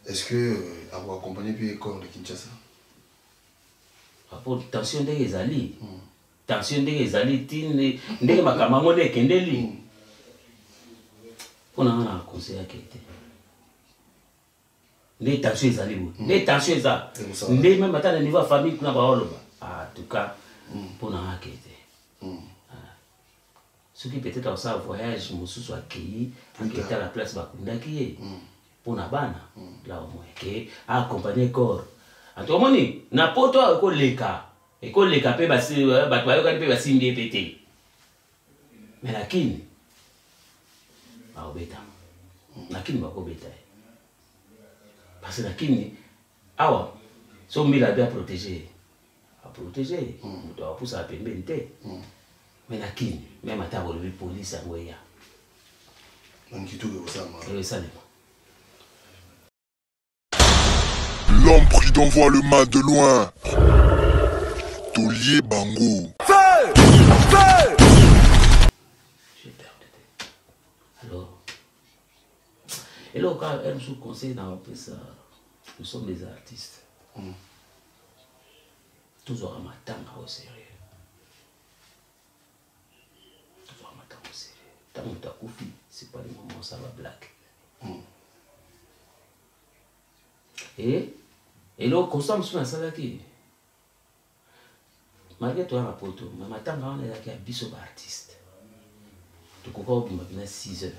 Est-ce que euh, ako accompagner mpe corps de Kinshasa? Apo tension ndenge ezali. Mm. Tension ndenge ezali ti ndenge makambo yango nde ekendeli. Mm. Mpo na nga na conseil yake te. Nde tension ezali boye. Mm. Nde tension eza. Nde meme ata na niveau ya famille kuna baoloba. Ah, en tout cas, mpo na nga ake te. Ah. Soki peut-être akosala voyage mosusu akei aketala place bakundaki ye. Mpo na bana la au moins ke accompagner corps en tout omoni na poto awa ekoleka ekoleka mpe bato bayokani mpe basimbi ye mpe te mais na kini bakobeta na kini bakobeta ye parce que na kini awa so mbila abi aprotege ye aprotege ye moto akopusaka pembeni te mais na kini meme ata bolobi polise yango eya esalema. L'homme prudent voit le mal de loin. Taulier Bango. Feu Feu J'ai perdu. Alors, eloko kaka un mosusu conseil na bapesa, nous sommes des artistes. Tozwaka matanga au sérieux. Tozwaka matanga au sérieux. Ntango moto akufi, c'est pas le moment osala bablague. E eloko constat mosusu nasalaki, malgré toya na poto, mais matanga wana ezalaki ya biso baartiste, tokoka kobima mpena 6 heures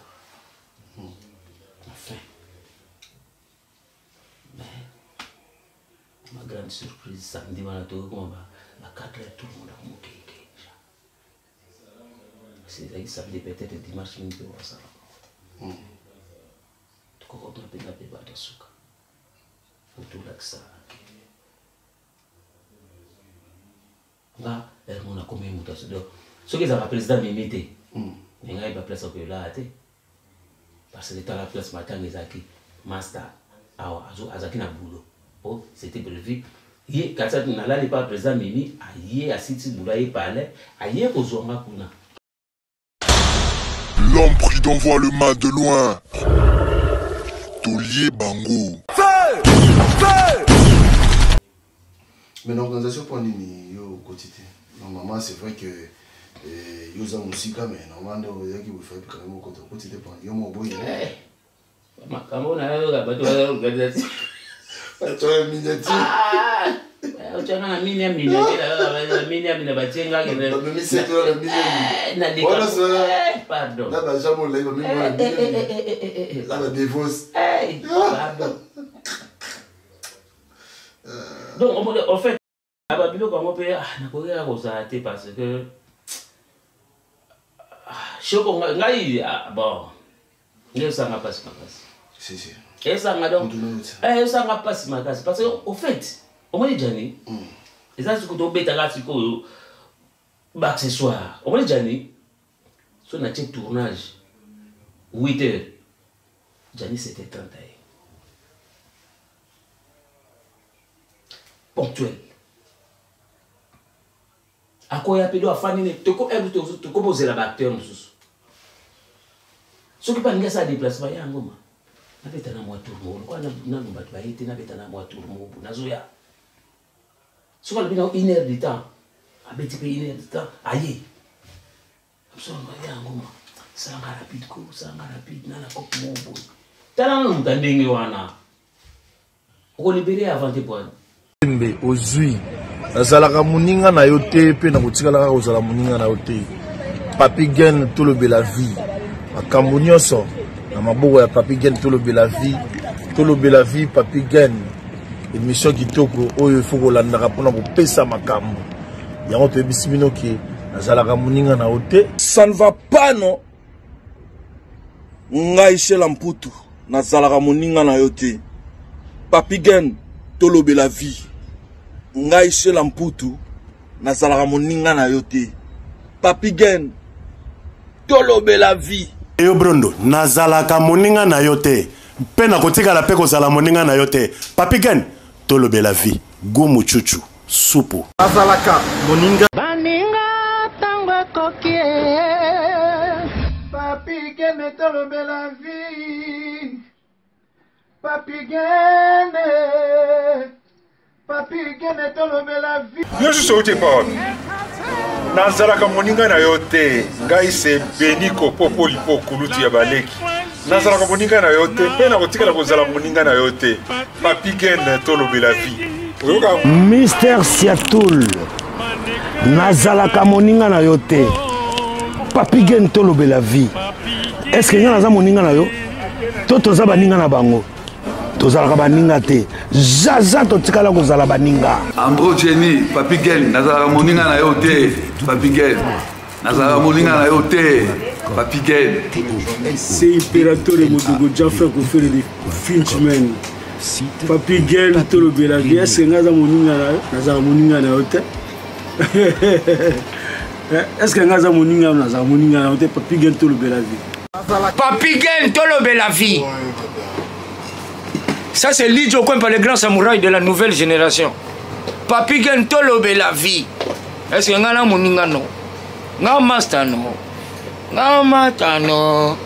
na fin. Mais ma grande surprise, samedi wana tokokoma ba 4 heures, tout le monde akomokeke déjà. Ezalaki samedi, peut-être dimanche mingi mpe wasala bango te. Tokokoma mpenza mpe bato ya suka po tolakisa nga hermo nakomi moto aso. Donc soki ezalaka président Mimi te, me ngai baplace akoyolaa te, parce que tala place matanga ezalaki, master awa azalaki na boulot po c'était prévu ye kati nalali pa président Mimi aye asiti boulot aye palais aye kozwa nga kuna. L'homme prudent voit le mal de loin. Taulier Bango. Feu Feu Mais l'organisation pour nini yo okoti te? Normalement, c'est vrai que yo oza mosika, mais normalement nde oyaki boye, quand même okota, okoti te mpo yo moko boye. Makambo na yo bato ba organisation. Bato ya miniature. Otyanga na mini ya miniature, mini ya mina batie nga Bamemi seto na mini ya na mini. Wana sala Pardon. Na ba jambo olai bamemi wana mini ya mini. Na ba devos. Pardon. Donc en fait ba biloko yango mpe nakoki kaka kozala te parce que shoko ngai, bon, nde esanga mpasi makasi. Si si. Esanga donc esanga mpasi makasi parce que au fait omoni Jani eza sikoyo tobetaka sikoyo baaccessoire. Omoni Jani, so natie tournage 8 heures, Jani 7h30 aye ponctuel, akoya mpe do afandi ne tokobozela baacteur mosusu. Soki mpe alingi asala déplacement ya yango, ma nabeta na mwa tour moko lokola nanu bato baye te, nabeta na mwa tour moko nazoya. Soki alobi na une heure du temps, abeti mpe une heure du temps aye biso ya yango, ma salanga rapide ko salanga rapide na kope moko boye. Tala nanu moto ya ndenge wana okolibere avant te poani. Mbe ozwi nazalaka moninga na yo te mpe nakotikala kaka kozala moninga na yo te. Papi Gen, tolobela vie, makambo nyonso na maboko ya Papi Gen. Tolobela vie, tolobela vie. Papi Gen, émission kitoko oyo ifo kolandaka mpona kopesa makambo yango. Toyebisi bino ke nazalaka moninga na yo te. Ça ne va pas, non. Ngai Shela Mputu nazalaka moninga na yo te. Papi Gen, tolobela vie. Ngai Shela Mputu nazalaka moninga na yo te. Papi Gen, tolobela vie. Yo Brondo, nazalaka moninga na yo te mpe nakotikala mpe kozala moninga na yo te. Papi Gen, tolobela vie. Gumu chuchu supu. Nazalaka moninga. Baninga tango ekoki. Papi Gen, tolobela vie. Papi Gene, Papi Gene tolobela vie. Yo susu outi epa wapi? Nazalaka moninga na yo te, ngai se Beniko Popo Lipo kulutu ya baleki. Nazalaka moninga na yo te mpe nakotikala kozala moninga na yo te. Papi Gene tolobela vie. Oyoka Mister Siatul, nazalaka moninga na yo te. Papi Gene tolobela vie. Est-ce que nga naza moninga na yo? To toza baninga na bango? Tozalaka baninga te. Zaza totikala kozala baninga. Andro Jenny, Papi Gen, nazalaka moninga na yo te. Papi Gen, nazalaka moninga na yo te. Papi Gen. C'est Imperatore Modogo Jaffa Kofere de Finchman. Papi Gen tolobela vie, est-ce que nga aza moninga na yo? Nazalaka moninga na yo te. Est-ce que nga aza moninga na yo? Nazalaka moninga na yo te. Papi Gen tolobela vie. Papi Gen tolobela vie. Ça c'est Lidjo Kwempa, le grand samouraï de la nouvelle génération. Papi Gen tolobela vie. Est-ce que nga na moninga no? Nga master no? Nga mata no?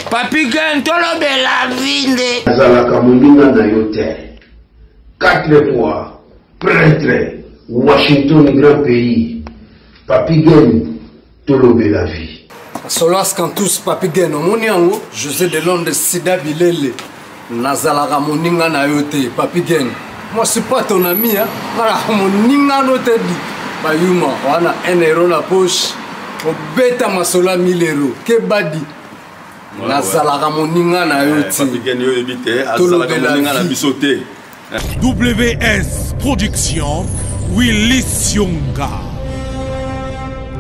Papi Gen tolobela vie nde. Nazalaka moninga na yo te. 4 fois prêtre Washington grand pays. Papi Gen tolobela vie. Solas Cantus Papi Gen omoni yango José de Londres Sida Bilele nazalaka moninga na yo te Papi Gen moi suis pas ton ami hein nazalaka moninga no te di bayuma wana 1 euro na poche obeta masolo ya 1000 euro kebadi nazalaka moninga na yo te Papi Gen yo oyebi te azalaka moninga na biso te. WS Production, Willy Sionga.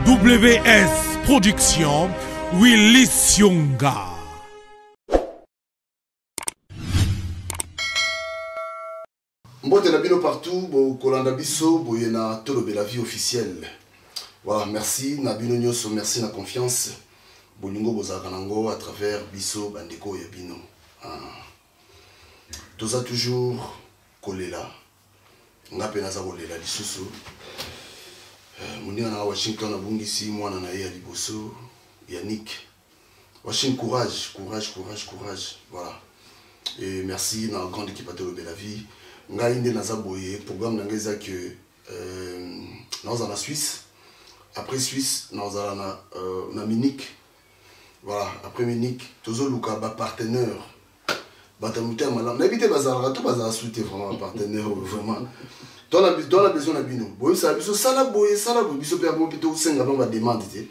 WS Production, Willy Sionga. Mbote na bino partout, bokolanda biso boye na Tolobela vie officielle. Voilà, merci na bino nyoso, merci na confiance. Bolingo bozalaka nango à travers biso bandeko ya bino. Ah. Toza toujours kolela. Nga pe naza kolela lisusu. Moninga na Washington abungisi mwana na ye ya liboso, Yannick. Washington, courage, courage, courage, courage. Voilà. Et merci na grande équipe à Tolobela vie. Ngai nde naza boye, programme na ngai eza que naza na Suisse. Après Suisse, naza na Munich. Voilà, après Munich, tozoluka ba partenaire. Bato ya motema malamu. Nayebi te bazalaka to bazala su te vraiment ba partenaire oyo vraiment. Tona besoin na bino. Boyebisaka biso sala boye, sala boye, biso pe yango pe tosenga bango ba demande te.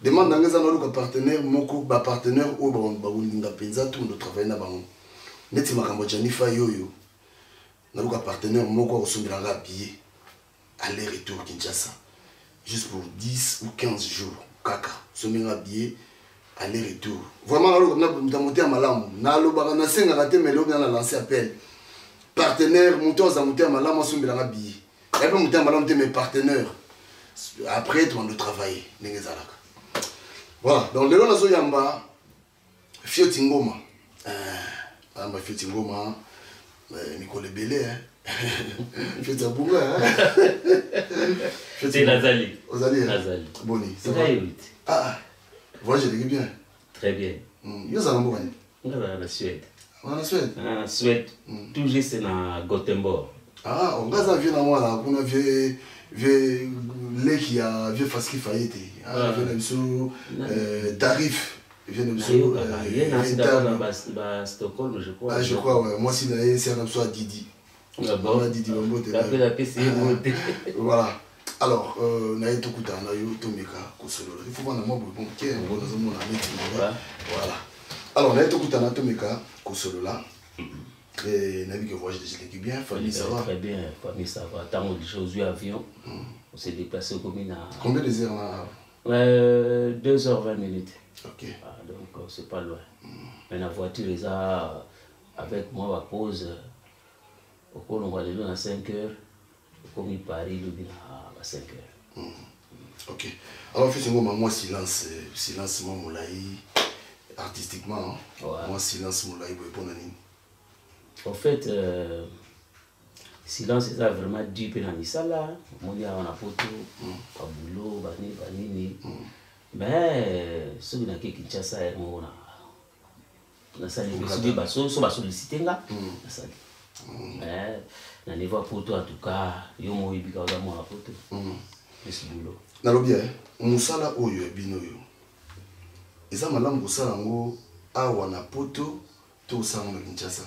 Demande na ngai eza naluka partenaire moko, ba partenaire oyo bakolinga mpenza tout le travail na bango. Neti makambo ya Gianni Faye oyo, naluka partenaire moko akosombela nga billet aller-retour Kinshasa juste pour 10 ou 15 jours kaka sombi nga billet aller-retour. Vraiment naluka na motema malamu, nalobaka nasengaka te mais lobi na lancer appel. Partenaire moto aza motema malamu asombela nga billet. Ya pe motema malamu te mais partenaire. Après tu vas nous travailler ndenge ezalaka. Voilà, donc lelo nazo yamba Fioti Ngoma. Yamba Fioti Ngoma, mikolo ebele, hein. Fioti Abunga, hein. Fioti C'est Nazali. Ozali, hein? Nazali. Boni, ça C'est va? Zali. Ah, voyage eleki bien. Très bien. Yo ozala mboka nini? Nga nazala na Suède. Ozala na Suède? Na Suède. Tout juste na Gothenburg. Ah, nga aza vieux na mwana, kuna vieux, vieux leki ya vieux Faski Fayete. Ah, Ah. vieux na biso, Na- tarif. Vieux na biso, Nayoka, ye na vieux sida Tarif. na ba Stockholm, je crois. Ah, je crois, ouais. Moi, si na ye, c'est un biso ya Didi. Ah bon? Mwana Didi, bambote na Rappel ye. à PC, mbote. Voilà. Alors, na ye tokutana na yo, tomeka kosolola. Il faut voir na mwa boye, bon, ke, bon, nazomona neti na ye. Voilà. Alors, na ye tokutana, tomeka kosolola. Et nayebi que voyage déjà eleki bien, famille, ça va? Très bien, famille, ça va. Tant que j'ai eu avion, on s'est déplacé au commune à Combien de heures là? 2 heures 20 minutes. Ok. Ah, donc, c'est pas loin. Mais la voiture, les a avec moi, ma pause. Au cours, on va aller à 5 heures. Au commune Paris, le bien à 5 heures. Ok. Alors, fils, moi, moi, silence, silence, moi, Moulaï, artistiquement, hein. Ouais. Moi, silence, Moulaï, pour répondre à Nini. En fait, silence, c'est vraiment dû à Misala. On est en photo, pas boulot, pas ni, pas nini. Mais, ce qui n'a qu'à Kinshasa, on a Nasali mpe soki baso basollicite nga, nasali. Mais na niveau ya poto, en tout cas yo mo oyebi kaka, oza mwana poto, plus boulot. Nalobi mosala oyo ya bino oyo eza malamu kosala yango awa na poto to kosala yango na Kinshasa?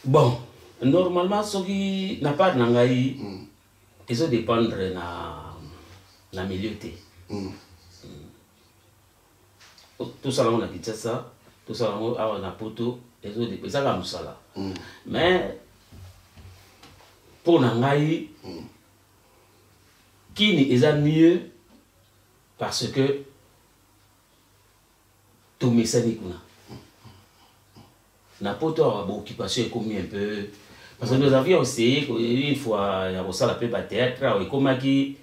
Bon, normalement soki na part na ngai, ezodépendre na milieu te. Tosala yango na Kinshasa, tosala yango awa na poto, eza kaka mosala. Mais mpo na ngai, kini eza mieux parce que tomesani kuna. Na poto awa, baoccupation ekomi un peu, parce que nous avions essayé une fois ya kosala mpe bathéâtre awa. Ekomaki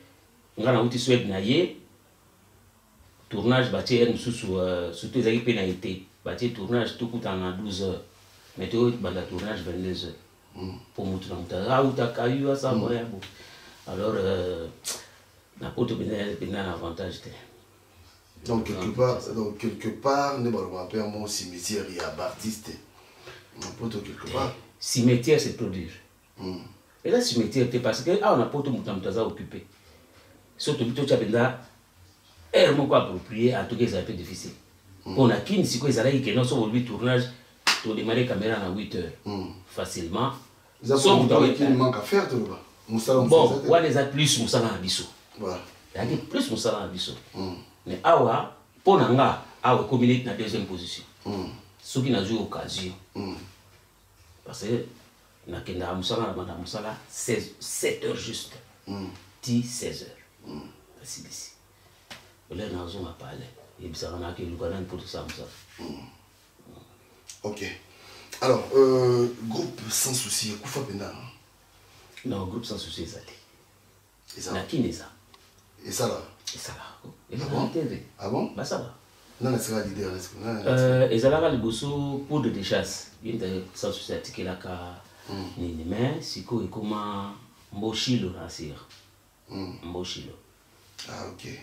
nga nauti Suède na ye tournage, batie heure mosusu, surtout ezalaki mpe na été, batie tournage tokutana na 12 heures, mais tobanda tournage 22 heures mpo motu na motu auta kayu asa moya bo. Alors na poto mpenza na avantage te. Donc quelque part nde balobaka mpe yango, cimetière ya baartiste na poto quelque part. Cimetière, c'est produire. Eza cimetière te, parce que awa na poto moto na moto aza occupé. So tobi totya mpenza heure moko approprié, en tout cas ezala mpe difficile. Mpo na kini sikoyo ezalaki ke non, so bolobi tournage, todémarre caméra na 8 heures facilement. So moto manque à faire, toloba mosala. Bon, wana eza plus mosala na biso, ezalaki plus mosala na biso. Mais awa, mpo na nga, awa ekomi neti na deuxième position soki nazwi occasion, parce que nakendaka mosala na banda mosala 7 heures juste ti 16 heures, nasilisi olere, nazonga pale, yebisaka naki eluka nani mpo tosala mosala. Ok, alors groupe Sans Souci ekufa mpenza? Non, groupe Sans Souci ezali na kini, eza. Esala? Esalaka, ezalaka TV. Ah bon? Basala. Nani asala leader? Ezalaka liboso Poudre de Chasse, ye mutu Sans Souci atikelaka nini, mais sikoyo ekoma Mboshilo na sire Mboshilo. Ah ok,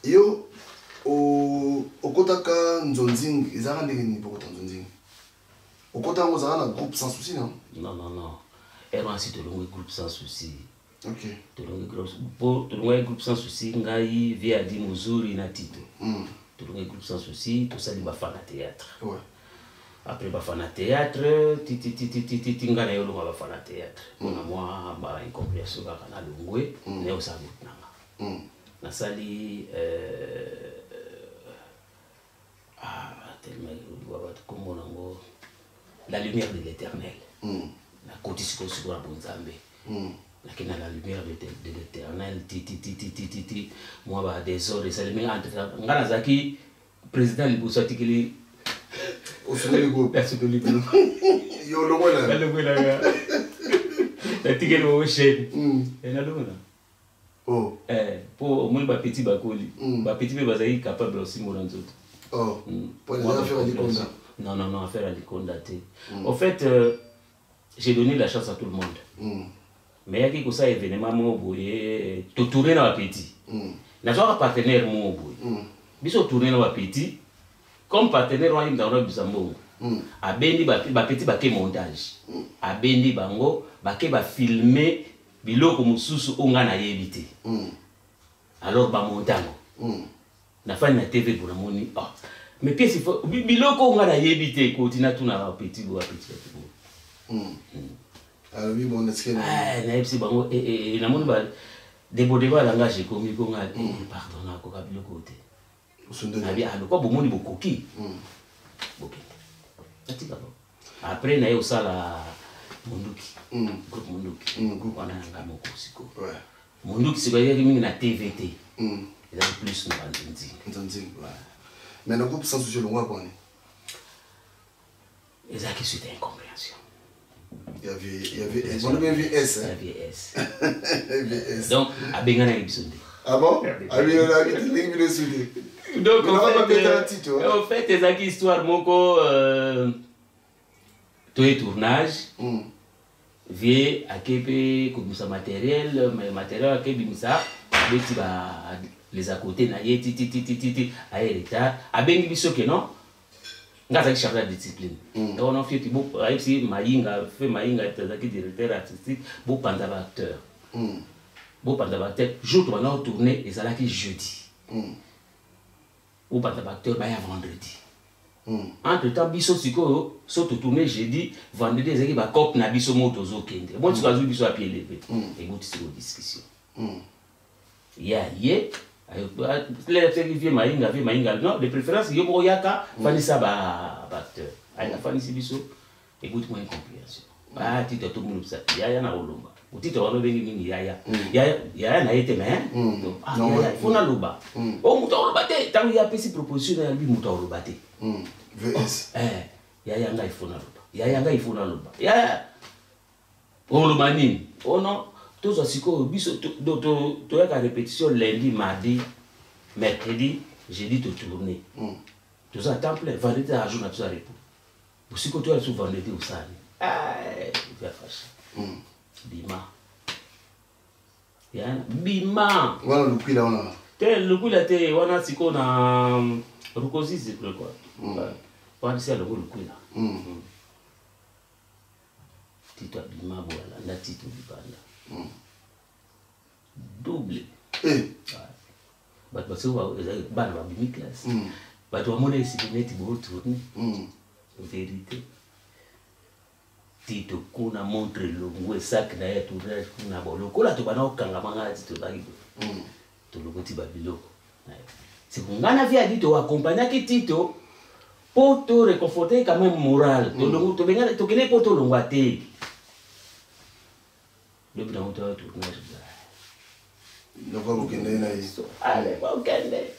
yo okotaka Nzonzing, ezalaka ndenge nini mpo okota Nzonzing? Okota yango ozalaka na groupe Sans Souci, non? Non, non, non, ere wana si tolongwi groupe Sans Souci. Ok. Tolongwi po tolongwaki groupe Sans Souci, ngai, vie adi Mozuri na Tito. Tolongwi groupe Sans Souci, tosali Bafana Théâtre. Après Bafana Théâtre, titititititi ngai na ye olonga Bafana Théâtre mpona mwa ba incompréhension kaka, nalongwe, naye osala groupe nanga. Nasali tellement bato kombo nango La Lumière de l'Éternel. Nakoti sikoyo sikoyo na bonzambe, nakende na La Lumière de l'Éternel titititititi, mwa ba désordre esalemi entre nga. Nazalaki président liboso, atikeli. Osundoli groupe? Asundoli groupe. Yo olongwela? Nalongwelaka, natikeli bango chaîne, nalongwela. Oh. Po omoni bapeti bakoli, bapeti mpe bazalaki capable osimbola nzoto. Oh. Po eza affaire ya likonda? Non, non, non, affaire ya likonda te. Au fait, j'ai donné la chance à tout le monde, mais yaki kosala événement moko boye, totourne na bapeti, nazwaka partenaire moko boye, biso tourne na bapeti comme partenaire wana yebisa ngo bisa mbongo, abendi bapeti, bake montage, abendi bango, bake bafilme biloko mosusu oyo ngai nayebi te. Alors bamonte yango, nafandi na TV bo, namoni, ah, mais pièce biloko oyo ngai nayebi te ekoti, natuna bapeti bo, bapeti bo. Alobi bon, eske Nayebisi bango, namoni ba débordement ya langage ekomi ko ngai, pardon, nakoka biloko te. Nabi alokwa, bomoni bokoki bokende, natika bango. Après naye osala Monduki, groupe Monduki wana yanga moko. Sikoyo Monduki sikoyo eyaki mingi na TV te, ezali plus na banzonzinga. Nzonzinga. Mais na groupe Sans Souci olongwa kwani? Ezalaki suite ya incompréhension. Il y avait on avait VS, hein? VS. VS. Donc abenganaki biso nde. Ah bon? Abenganaki bino sude? Donc en fait ezalaki histoire moko, toye tournage, vie ake mpe kobimisa matériel, mais matériel ake bimisa, beti ba Les à côté na ye tititititi, aye retard, abengi biso ke non, nga azalaki chargé ya discipline. Yango wana fieti bo ayebisi Mayinga, fe Mayinga azalaki directeur artistique, bopanza ba acteur. Bopanza ba acteur, jour tobanda kotourne ezalaki jeudi. Bopanza ba acteur baya vendredi. Entre temps biso sikoyo so totourne jeudi, vendredi ezalaki ba cope na biso moko tozokende. Bon sikoyo azwi biso à pied levé. Eboti sikoyo discussion. Ya ye soki vie Mayinga, vie Mayinga non, de préférence yo moko yaka fandisa ba acteur. Aye afandisi biso, eboti mwa incompréhension. Ah, Tito atomolobisa yaya na kolomba otito wana obengi nini yaya, yaya yaya na ye te, mais donc, ah, yaya il faut naloba. O moto akoloba te ntango ye apesi proposition na yalobi moto akoloba te. VS. Eh, yaya ngai il faut naloba, yaya ngai il faut naloba, yaya oloba nini? Oh non, tozwa sikoyo biso toyaka répétition lundi, mardi, mercredi, jeudi totourne. Toza temps plein, vendredi ezaka jour na biso ya repos. Bosiko toya lisusu vendredi osali ya fashi. Bima ya bima wana Lukwila wana. Te, Lukwila te, wana sikoyo na Rukozizi quoi, wana si alongo Lukwila. Tito abima boye, alanda Tito libanda. Double. Bato basiko ezali bana babimi classe. Bato bamona esika neti botourne. Vérité. Tito kuna montre elongwe, sac na ye ya tournage kuna, bo lokola tobanda kokangama ngai na Tito tozalaki boye. Tolokoti babiloko. C'est que ngai na vie adi toaccompagnaki Tito po to réconforter quand même moral. Tokende po tolongwa te. Lobi nango toya tournage. Lokola bokende na ye. Ale bokende.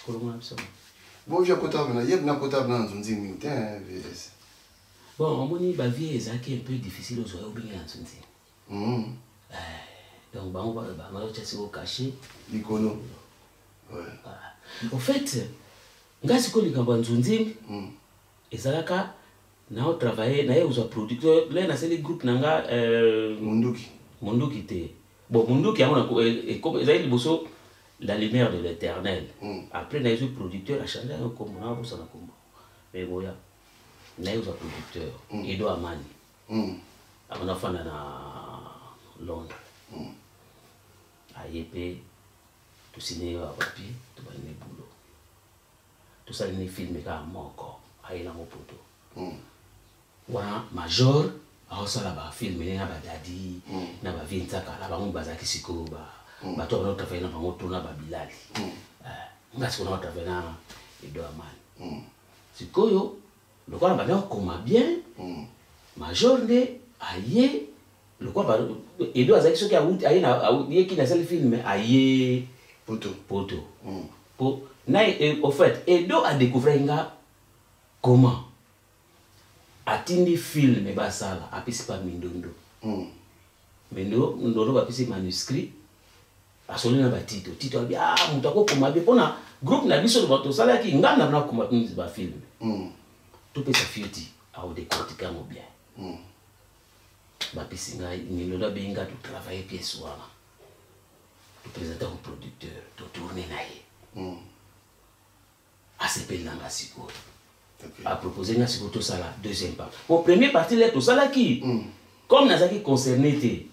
Kolongola biso. Bon, vieux akota na ye, na kota na nzonzi mingi te, hein, VS. Bon, omoni bavie ezalaki un peu difficile ozwa yo obenge na nzonzi. Donc bango bazotia sikoyo cachet likolo. Au fait, nga sikoyo likambo ya nzonzi ezalaka nao travailler naye kozwa producteur le nasali groupe na nga Munduki. Munduki te. Bon, Munduki yango ezali liboso La Lumière de l'Éternel. Après nazwi producteur, achange yango kombo, nakobosana kombo mais boya naye kozwa producteur Edo Amani. Abanda afanda na Londres. Aye mpe tosine ye bapapier, tobandi boulot, tosali ne film kaka moko, aye nango poto. Wana major aosala bafilme ne na badadi na bavie nzakala, bango bazalaki sikoyo bato bana otravaille na bango to na babilali. Nga sikoyo na otravaille na Edo Amani. Sikoyo lokola banda kokoma bien, major nde aye lokola Edo azalaki soki awuti aye na ye kini asali film aye poto. Poto po na au fait Edo adécouvrir nga comment atindi film basala, apesi pa Mindondo. Mindo Ndondo bapesi manuscrit, asoli na batito. Tito alobi: ah, moto akokoma be mpona groupe na biso tosalaki, nga na nakoma bafilme. Topesa Fioti, aodécortique yango bien. Bapesi ngai, Mindondo abengi ngai, totravaille pièce wana, toprésente yango producteur, totourne na ye. Asepeli na nga sikoyo, apropose nga sikoyo tosala deuxième partie. Po première partie le tosalaki, comme nazalaki concerné te,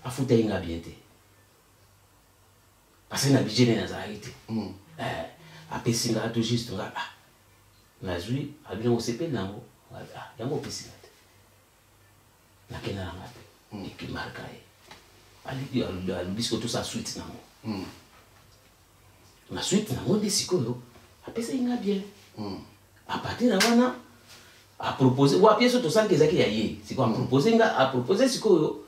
afutaki nga bien te parce que na budget nde nazalaki te. Apesi nga tout juste nga, ah, nazwi abi nango, osepeli nango, ah, yango opesi nga te, nakenda na nga te. Ekimarka ye alobi sikoyo tosala suite nango. Na suite nango nde sikoyo apesaki nga bien. À partir ya wana apropose wa pièce oyo tosalaki ezalaki ya ye. Sikoyo apropose nga, apropose sikoyo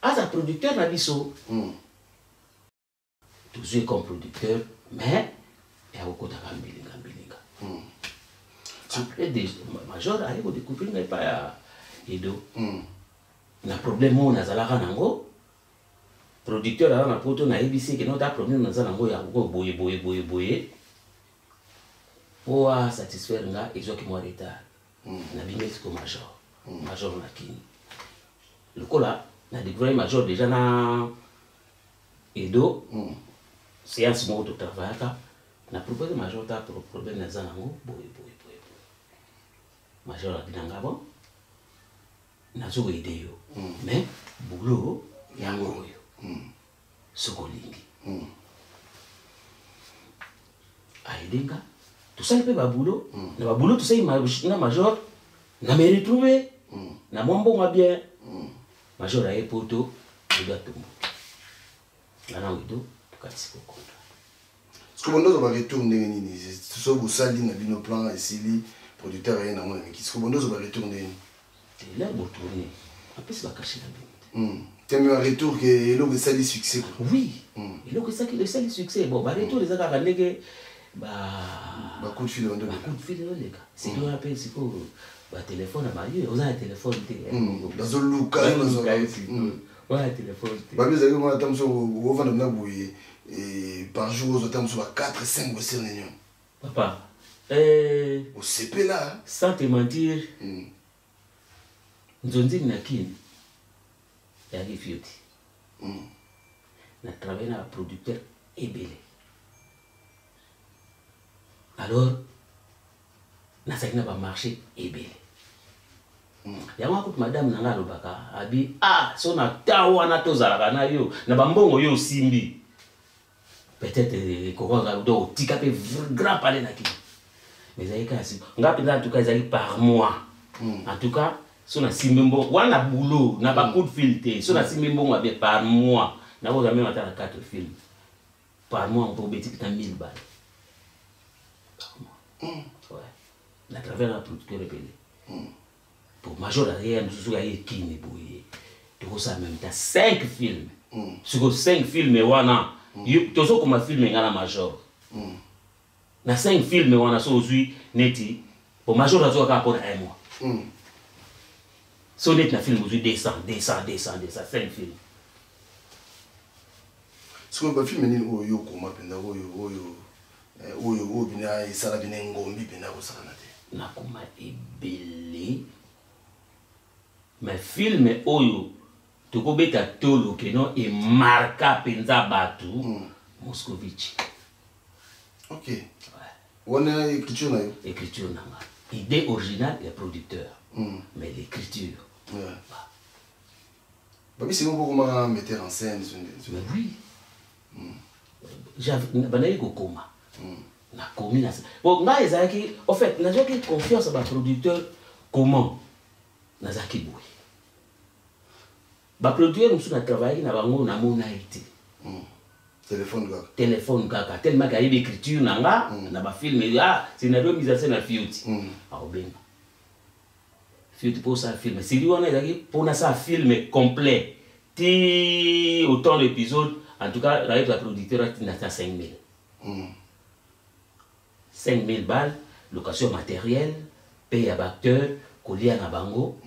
aza producteur na biso. Tozwi comme producteur, mais ya kokotaka mbilinga mbilinga. Après major aye kodécouvrir ngai epai ya Edo na problème oyo nazalaka nango. Producteur aza na poto, nayebisi eke nota problème naza nango ya koko boye boye boye boye po asatisfaire nga. Ezwaki mwa retard. Nabimeli sikoyo major. Major na kini lokola na découvrir major déjà na Edo. Séance moko totravaillaka, na propose major ta problème naza nango boye boye boye boye. Major abi na nga bon, nazo aide yo mais boulot yango oyo soki olingi. Aide nga, tosali mpe baboulot na baboulot tosali na major, na me retrouve na mwa mbongo ya bien. Major aye poto, edo atomboki nga na Wido, tokatisi kokonda. Parce que bondozo ba retour ndenge nini? So bosali na bino plan esili, producteur aye nango na miki. Parce que bondozo ba retour ndenge nini? Te lere botourne, apesi bakashe na bino te. Te mais ba retour ke eloko esali succès quoi. Oui. Eloko esali succès. Bon, ba retour eza kaka ndenge ba ba coup de fil bando. Ba coup de fil eleka. Sikoyo wana mpe sikoyo ba téléphone na ba yo oza na téléphone te. Bazoluka yo, bazoluka yo sikoyo. Oza na téléphone te. Babi ezalaki wana ata mosusu ovanda na boye par jour ozwa ata mosusu ba 4 5 Western Union. Papa, osepela. Sans te mentir, nzonzini na Kin eyaki fioti. Na travaille na producteur ebele. Alors nazalaki na bamarché ebele. Yango akuti madame na ngai alobaka abi ah so na ta wana tozalaka na yo na bambongo yo osimbi peut-être ekoka donc otika mpe grand palais na Kin. Mais ezalaki kaka siko nga mpenza, en tout cas ezalaki par mois. En tout cas so nasimbi mbongo wana na boulot na ba coup de fil te, so nasimbi mbongo ya bien par mois, nakozwa même ata na 4 films par mois, mpo obeti pita 1000 balles par mois. Ouais. Na travers na producteur ebele. Pour major aye mosusu aye kini boye, tokosala même ta 5 films. Siko 5 films wana, tozokoma film nga na major. Na 5 films wana so ozwi neti po major azoka kaka mpona un mois. So neti na film ozwi 200 200 200 200, 5 films. Sikoyo bafilme nini oyo yo okoma mpenza, oyo oyo oyo oyo bina esala bina engombi mpenza kosala na te? Nakoma ebele, mais film oyo tokobeta tolo keno emarka mpenza bato, Moscovitch. Ok, wana écriture na yo? Écriture na nga, idée originale ya producteur, mais l'écriture. Ouais. Babisi moko okomaka metteur en scène? Mais oui. Bandaki kokoma, nakomi na bon ngai ezalaki, en fait nazwaki confiance ya baproducteur. Comment nazalaki boye, baproducteur mosusu na travaillaki na bango, namona ye te. Téléphone kaka. Téléphone kaka, tellement ke ayebi écriture na nga na bafilme, ah scénario, mise en scène na fioti, akobenga fioti mpo osala film. Série wana ezalaki mpo nasala film complet ti autant d'épisode. En tout cas nayebisa producteur atinda ata 5000, 5000 balles, location ya matériel mpe ya baacteur, kolia na bango,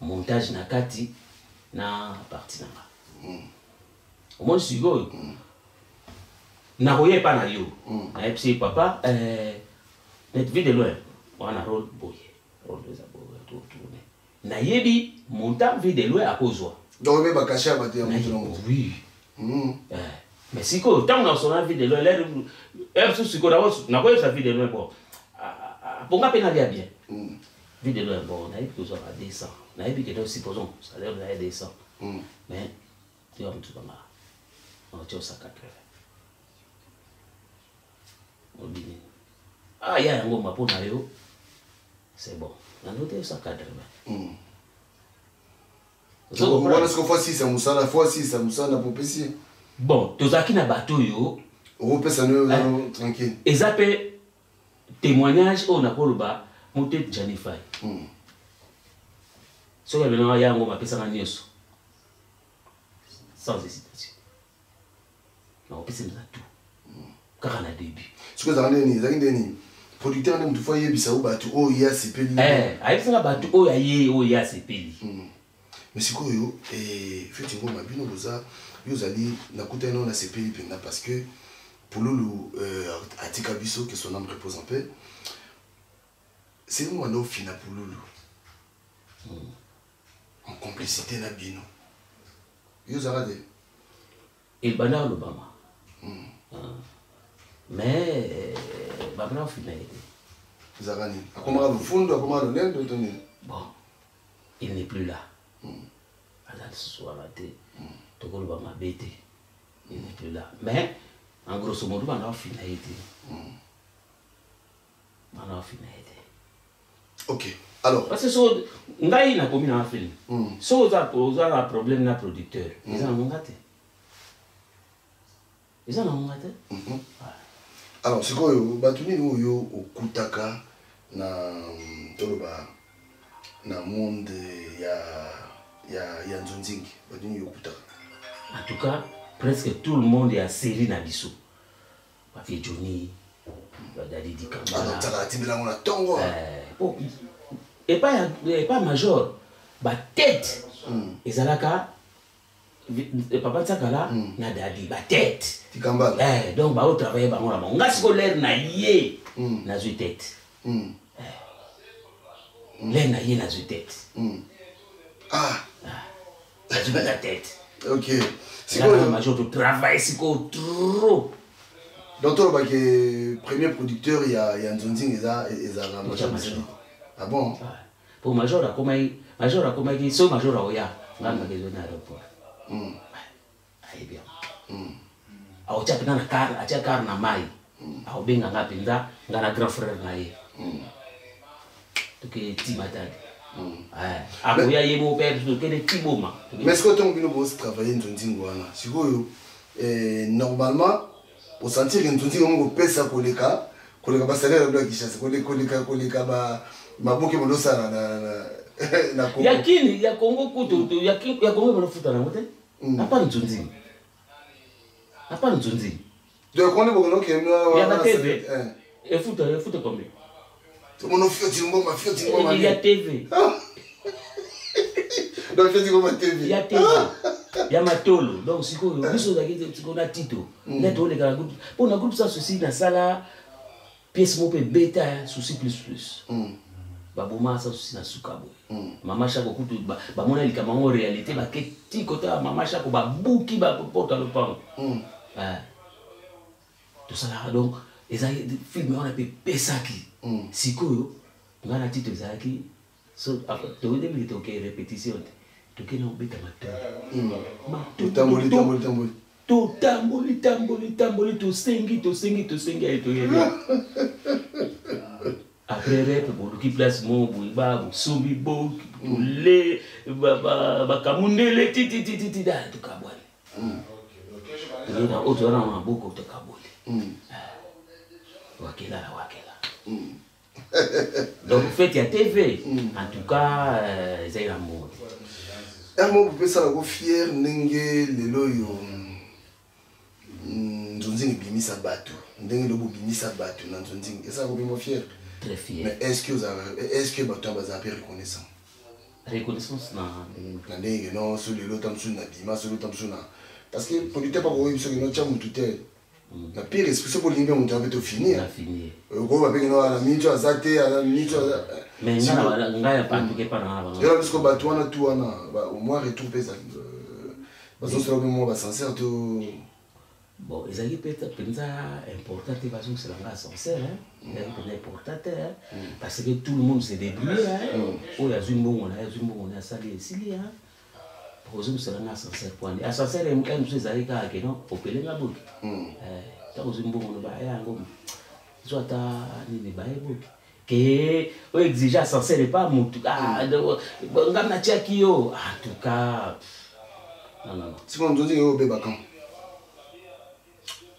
montage na kati na parti na nga. Omoni sikoyo nakoya epa na yo, nayebisi ye papa, net Vie de Loin wana rôle boye, rôle eza boye, totourne, nayebi montant Vie de Loin akozwa. Donc obe bakashe ya bato ya moto nango? Oui. Mais sikoyo ntango nasona Vie de Loin, lere mosusu sikoyo nakoyebisa Vie de Loin, bon ponga mpe nalia bien. Vie de Loin, bon nayebi kozwaka 200, nayebi ke donc supposons salaire na ye 200, mais toya motu banga otia osa 80, olobi nini? Ah ya yango ma mpo na yo c'est bon, nando te osa 80. Wana siko fois 6 ya mosala, fois 6 ya mosala popesi ye. Bon, tozalaki na bato oyo. Okopesa no tranquille. Eza mpe témoignage oyo nakoloba moto ete Jani Fai, soki abenaka yango bapesaka nyonso sans hésitation, nakopesa mpenza tout kaka na début. Soki ezalaka ndeni, ezalaki ndeni, producteur nde motu fo ayebisa yo bato oyo ye asepeli? Ayebisanga bato oyo aye, oyo ye asepeli. Mais sikoyo feti ngoma bino boza, yo ozali, nakutani nao, nasepeli mpenza parce que Pululu atika biso, que son âme repose en paix. Seli wana ofina Pululu en complicité na bino, yo ozalaka te? Ebanda alobama. Mais babra ofina ye te. Ezalaka nini? Akomaka lofundu, akomaka lolendo to nini? Bon, il n'est plus là. Aza lisusu wana te. Tokoloba mabe te, il n'est plus là, mais en grosso modo banda ofina ye te, banda ofina ye te. Ok, alors, parce que so ngai nakomi na film, so oza na problème na producteur, eza nango nga te, eza nango nga te. Alors sikoyo, bato nini oyo okutaka na, toloba, na monde ya nzonzingi? Bato nini okutaka? En tout cas, presque tout le monde ya série na biso, bavie Johnny, badadi Dikambala. Tiakala timbelango na ntongo. Po epai major batete ezalaka papa Ntsakala na Dadi, batete. Tikambala. Donc baotravaille bango na bango. Nga siko lere na ye nazwi tete, lere na ye nazwi tete. Ah. Nazwi mpenza tete. Ok. Sikoyo major totravaille sikoyo trop. Donc tolobaki premier producteur ya nzonzingi eza, ezalaka major? Major. Ah bon? Po major akomaki, major akomaki, so major aoya, nga ngaka ezoi na aéroport, ayebi yango, aotya mpenza na car, atya car na mai, aobenga nga mpenza, nga na grand frère na ye, toke ti Matadi. Akoya ye moko mpe, tokende ti Boma. Mais sikoyo, ntango bino bozotravaille nzonzingi wana sikoyo, normalement osentir ke nzonzingi yango kopesa koleka basalaire ya bino ya Kinshasa, koleka maboke bondosala na Congo? Ya kini, ya Congo kutu, ya Congo banofuta nango te, apa nzonzingi, apa nzonzingi. Donc konde bokende okende. Ya ba TV efuta combien? Tomono fioti mboma, fioti mboma. Ya TV. Donc fioti mboma TV. Ya TV ya matolo. Donc sikoyo biso ozalaki sikoyo na Tito nde tooleka na groupe, mpo na groupe Sans Souci nasala pièce moko mpe ebeta, Souci plus plus. Baboma Sans Souci na suka boye. Mama Shako kutu bamona likambo yango réalité, bake ti kota mama Shako, babuki baporte ya lopango. Tosalaka, donc ezalaki film wana mpe epesaki. Sikoyo ngai na Tito ezalaki so toyebiki, toke répétition te, tokende kobeta matolo. Tamboli, tamboli, tamboli. Totamboli, tamboli, tamboli, tosengi, tosengi, tosengi, aye toyebi. Après rep, boluki place moko boye, ba bosombi boki, tole bakamundele tititititi da, tokabwani, toye na oyo toza na maboko, tokaboli, wakela na wakela. Donc fête ya TV, en tout cas, ezali na mbongo te. Ere moko bopesalako fier ndenge lelo oyo nzonzingi ebimisa bato, ndenge lelo bobimisa bato na nzonzingi, esalaka bimo fier? Très fier. Mais est ce que ozalaka, est ce que bato wana bazala mpe reconnaissant? Reconnaissance na ndenge? Na ndenge no so lelo ta mosusu na bima, so lelo ta mosusu na, parce que producteur pa koyebi soki no tia motu te na pire esprit, soki olingi mpe moto ape tofinir, Na finir. Okoyoba mpe keno na miniti oyo aza te, aza miniti oyo aza. Mais ngai en tout cas epa na nga na bango. Yola biso bato wana tu wana au moins retour mpe ezali, bazosala mpe mwa baascenseur to? Bon, ezalaki mpe mpenza important te bazongisela nga ascenseur, ezalaki mpenza important te, parce que tout le monde se débrouille. Oyo azwi mbongo na ye, azwi mbongo na ye, asali, esili. Ozongisela nga ascenseur poani ascenseur mosusu ezalaki kaka keno opelenga boki, ntango ozwi mbongo no baya yango, zwa ata nini, baye boki ke oyo exige ascenseur epa motu nga natiaki yo. En tout cas, non, non, non. Sikoyo nzonzingi oyo obebaka?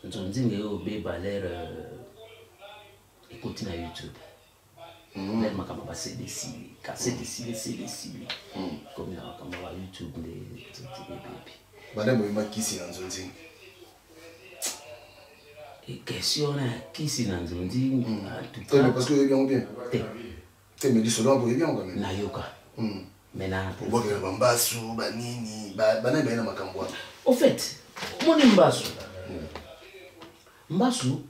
Nzonzingi oyo obeba lere ekoti na YouTube, lere makambo baCD esili, cassette esili, esili, esili, komi na makambo ba YouTube nde nzonzingi ebebi. Banda boyemba kisi na nzonzingi? Question wana ya kisi na nzonzingi, en tout Te, cas mais parce que oyebi yango bien. Te. Te, mais lisolo wana boyebi yango quand même. Nayoka, mais na Obwakela bambasu banini, banani baye na makambo wana? Au fait, omoni mbasu, mbasu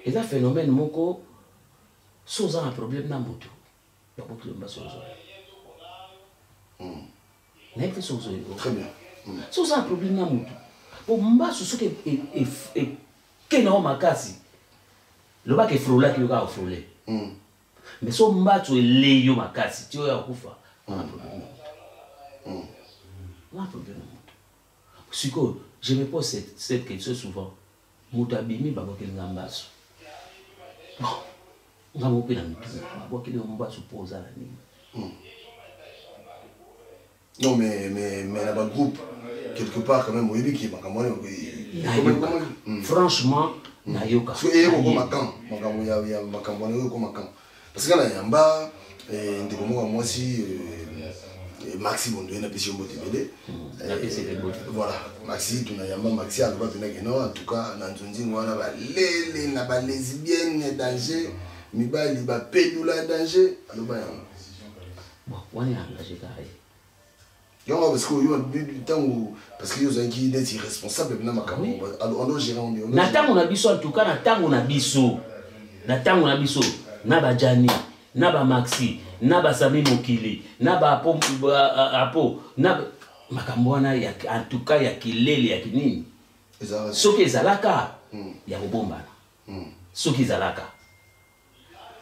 eza phénomène moko. So oza na problème na moto, babokili mbasu, ozwa. Nayebi te soki Très bien. So oza na problème na moto, po mbasu soki Ke na yo makasi. Lobaka efrolaki yo kaka ofrole. Mais so mbatso elei yo makasi ti oyo akufa, wana problème na moto. Wana problème na moto. Sikoyo, je me pose cette question souvent. Moto abimi babwakeli nga mbasu. Bon, nga moko mpe na mituna, babwakeli yo mbasu mpo oza na nini? Non, mais na bagroupe, quelque part quand même, oyebi ki makambo wana. Nayoka. Franchement, nayoka. So eye kokoma camp, makambo ya makambo wana oyo ekoma camp. Parce que na yamba ndeko moko ya mwasi Maxi Bondo, ye napesi yo mbote ebele. Napesi ye mbote. Voilà, Maxi, tunayamba Maxi aloba mpenza ke non, en tout cas na nzonzingo wana balele na balesbienne danger, mibali bapedula danger, aloba yango. Bon, wana ya engagé kaka ye. Yango parce que oyo ntango, parce que yo ozalaki neti responsable mpena makambo ando gérant. Na ntango na biso, en tout cas na ntango na biso, na ntango na biso, na bajani, na bamaxi, na basami mokili, na baapo apo na makambo wana ya, en tout cas ya kilele ya kinini, soki ezalaka ya kobombana, soki ezalaka.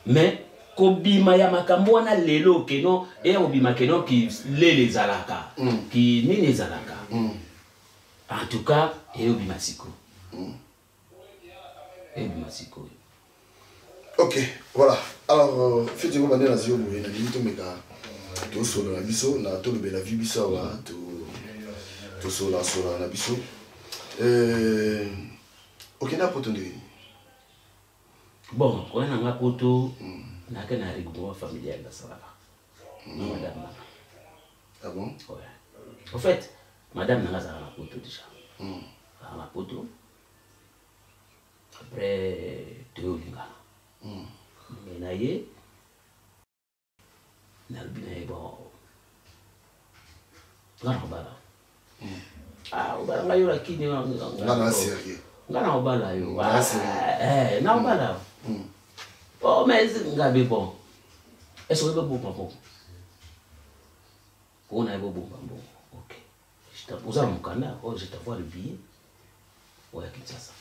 Mais kobima ya makambo wana lelo keno eya kobima keno kilele ezalaka, ki nini ezalaka, en tout cas eyobima sikoyo, eyobima sikoyo. Ok, voilà. Alors, feti yango bande nazwi yo boye, nalingi tomeka tosolola biso na tolobela vi biso awa, tosolasola na biso. Okenda poto ndenge nini? Bon, koya na nga poto, nayaki na regroupement familial nasalaka na madame nanga. Ah bon? Ouais. En fait, madame nanga azalaka na poto déjà. Azalaka na poto. Après, toyolingana. Mais na ye, nalobi na ye, bon, nga na kobala. Ah, obala ngai yo lakini Nga na sérieux. Nga na kobala yo. Nga sérieux. Eh, na kobala. Oh, mais nga be bon. Est-ce que bobomba mbongo? Mpona ye bobomba mbongo. Ok. Oza na mokanda, oh, je t'envoie le billet. Oya Kinshasa.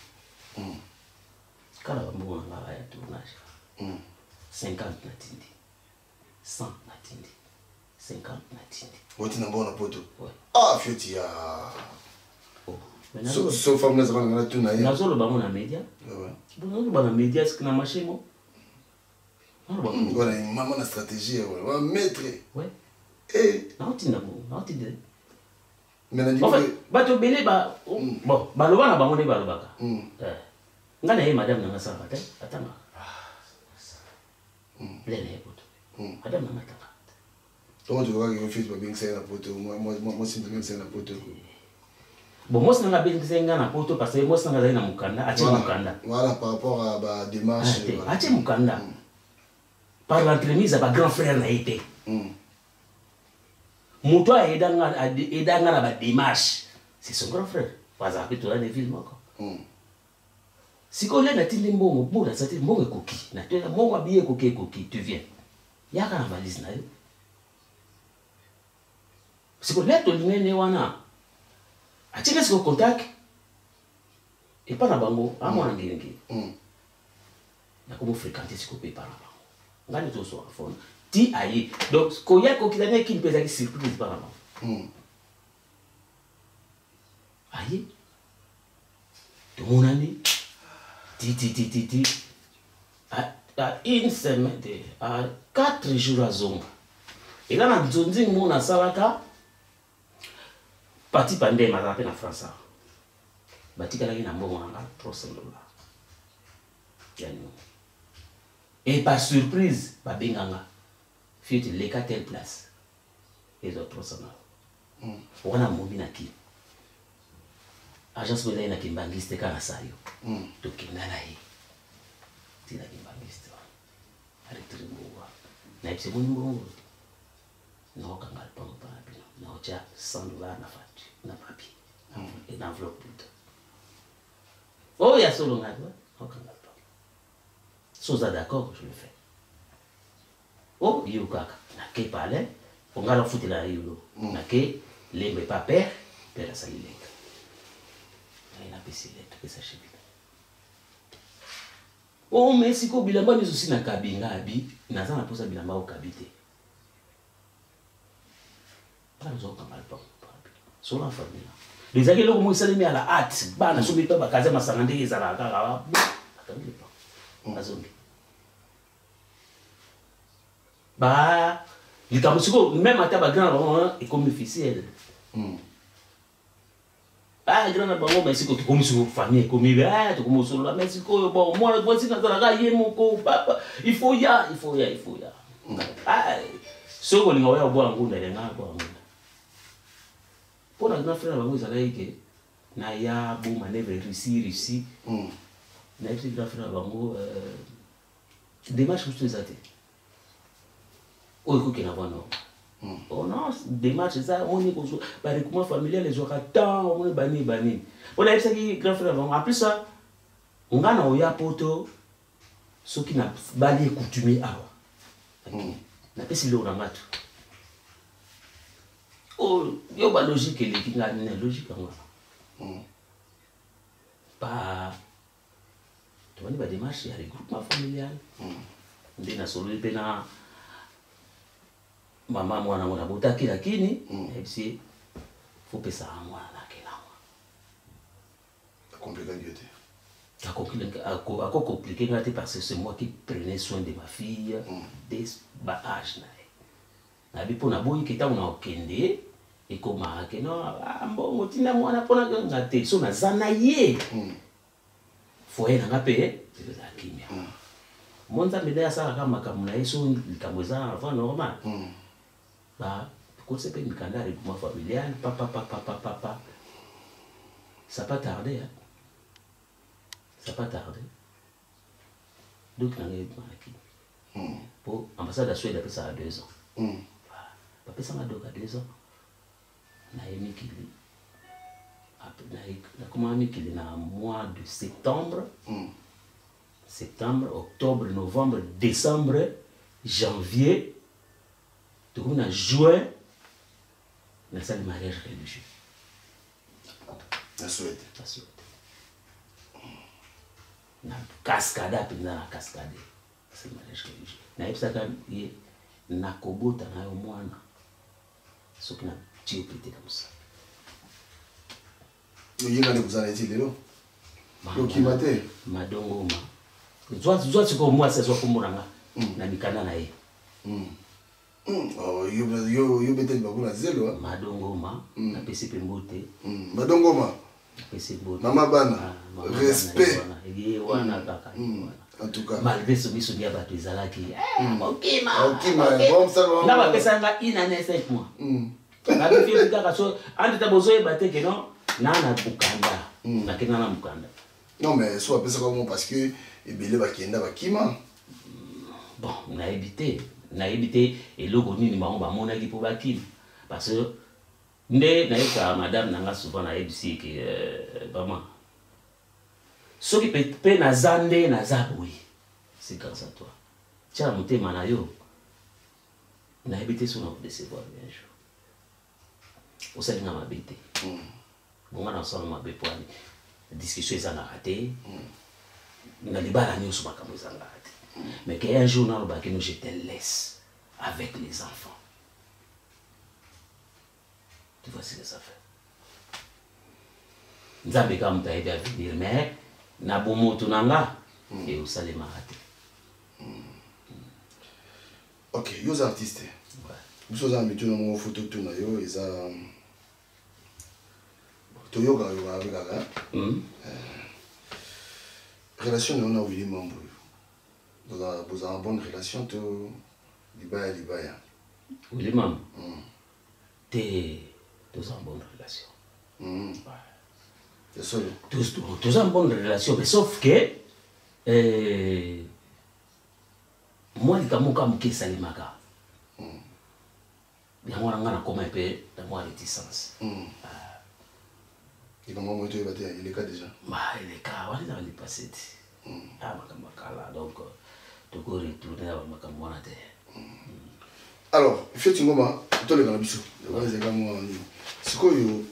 Kala bambongo na nga ya tournage. 50 natindi. 100 natindi. 50 natindi. Otina mbongo na poto? Ouais. Ah, fioti ya. Mais So femme nazaka na nga tuna ye. Nazoloba ngo na média. Bon, nazoloba na média, est-ce que na marché mo? Nazoloba ngo. Voilà, maman na stratégie, ouais. Ouais, maître. Ouais. Eh. Naotinda ngo, naotinda. Mais na En fait, bato ebele ba bon, baloba na bango nde balobaka. Eh. Nga na ye madame na nga asalaka te, atangaka. Le na ye poto. Madame na nga atangaka. Tongo tolobaki yo fils babengisa ye na poto, mwasi babengisa ye na poto. Bon, mwasi na nga abengisa nga na poto parce que mwasi na nga azali na mokanda, atie mokanda. Voilà, par rapport à ba démarche. Ah, te, atie mokanda. Par l'entremise ya ba grand frère na ye te. Moto aida nga na ba démarche, c'est son grand frère. Bazalaka mpe toza na ville moko. Sikoyo nde natindi mbongo, mbongo naza te, mbongo ekoki. Natuna mbongo abiye ekoki, ekoki, tu viens. Yaka na valise na yo. Sikoyo nde tolingani ne wana. Atika sikoyo contact epa na bango, amona ngenge. Nakomo fréquenter sikoyo mpe epa na bango. Ngai nde tozwaka phone. Ti aye. Donc koya kokita ne kini mpe ezalaki surprise epa na bango. Aye. Tomonani. Ti ti ti ti ti. À une semaine, de, à 4 jours azonga. Eza na nzonzi moko nasalaka Pati Pandem azala mpe na France awa. Batikalaki na mbongo na nga 300 $ ya niongo. Et par surprise babenga nga, Fioti leka telle place. Ezwa 300 $. Wana momi na Kin. Agence moko ezalaki na Kimbangiste kaka na Sayo. Tokenda na ye. Tina Kimbangiste wana. Aretire mbongo wana. Nayebisi boni mbongo. Naokanga lupango mpa na bino. Naotya 100 $ na facture, na papier. Na enveloppe plutôt. Oh, ya solo ngai, ouais. Naokanga lupango. So oza d'accord, je le fais. Oh, yo kaka. Nake palais, ongala ofutela yo. Nake lembe pa père, père asali lettre. Ngai napesi lettre, pesa chez bino. O oh, mais sikoyo bilamba nyonso si nakabi nga abi naza na mposa bilamba okabi te. Bana ozokamba lipango sola famille. Ezalaki eloko moko esalemi ya la hâte. Bana soki mpe bakaza masanga ndenge ezalaka kaka bakangi lipango bazongi. Ba likambo sikoyo meme ata ba grand na bango ekomi officiel. Ah, grand na bango mais sikoyo tokomi sikoyo famille ekomi eh, tokomi osolola mais sikoyo bon mwana mwasi nazalaka ye moko papa il faut ya il faut ya il faut ya ah, soki olinga oya obwa ngunda elenga abwa ngunda mpo na grand frère na bango ezalaki ke naya bo manœuvre Russie Russie mm. nayebisi grand frère na bango euh, démarche mosusu eza te oyo ekokenda voie normal hmm. oh non démarche eza omoni kozwa barecoupement familial ezwaka temps omoni banini banini mpo nayebisaki grand frère bango en plus ça nga na oya poto soki nabali coutumier awa hmm. napesi biloko na nga tu oh, yo balogique eleki nga nini logique yango hmm. ba tobandi ba démarche ya regroupement familial mm. nde nasololi mpe na mama mwana yango nabotaki na kini mm. nayebisi ye fopesaka mwana nakela akomplikaki yo te akokomplike nga te parce que c'est moi qui prenais soin de ma fille mm. des ba âge na ye nayebi mpo naboyi ke ntango nakokende ekomaka ke no ah, mbongo tinda mwana mpo nga te so naza na ye mm. foyer na nga mpe ezala kimia mm. mo nzambe nde asalaka makambo na ye so likambo eza avant normal mm. ba tokotisa mpe mikanda ya regroupement familial papapapapapa ça pas tardé hein? ça pas tardé doki na ngai ebimaki mpo ambassade ya Suède apesaka 2 ans bapesanga doka 2 ans naye mikili nakomaka mikili na mois de septembre mm. septembre octobre novembre décembre janvier tokomi na juin nasali mariage religieux na Suède na Suède na cascada mpenza na cascade nasali mariage religieux nayebisaka ye nakobota na yo mwana soki na tie pete na mosala oyengani kozala eti lelo okima te madongoma zwa sikoyo mwasi azwa kombo na nga mm. na mikanda na ye mm. mm. oh, yo beteli bango na zelo madongoma napesi mpe mbote madongoma napesi mbote mama bana ah, respect ye wana kaka en tout cas malgré somisongi ya bato ezalaki eh, okima nga bapesa nga une année 5 mois nabifi kaka so andita bozoyeba te ke non na na mokanda hmm. nakenda na mokanda non mais so bapesaka ngo parce que ebele bakenda bakima bon nayebi te nayebi te eloko nini bango bamonaki mpo bakima parce que nde nayebisaka madame na nga souvent nayebisi ye ke euh, vraiment soki mpe naza nde naza boye c'est grâce à toi tia motema na yo nayebi te soki nakodecevoir un jour osali nga mabe te mm. bonga nasala mabe po ani discussion ezangaka te mm. na libala nyonso makambo ezangaka te mm. mais ke un jour nalobaki no je te laisse avec les enfants tu vois ce que ça fait nzambe kaka moto ayebi avenir mais na bomoto na nga mm. eosalemaka te mm. ok yo oza artiste biso oza na mituna moko fo totuna yo eza toyokaka yokaka mpe kaka hmm? eh, relation na yo na willi mambuyu bozala bonne relation to libaya libaya willi mambu hmm. te toza en bonne relation hmm. toza en bonne relation mais sauf que eh, mwa likambo moko ya moke esalemaka hmm. yango wana ngai nakoma mpe na mwa réticence hmm. ah. likambo yango toyeba te eleka déjà ba eleka wana ezaka lipasse te hmm. ah, makambo ya kala donc toko retourne na bamakambo wana te alors fioti ngoma toleka na biso wana ezalaka mwa nini sikoyo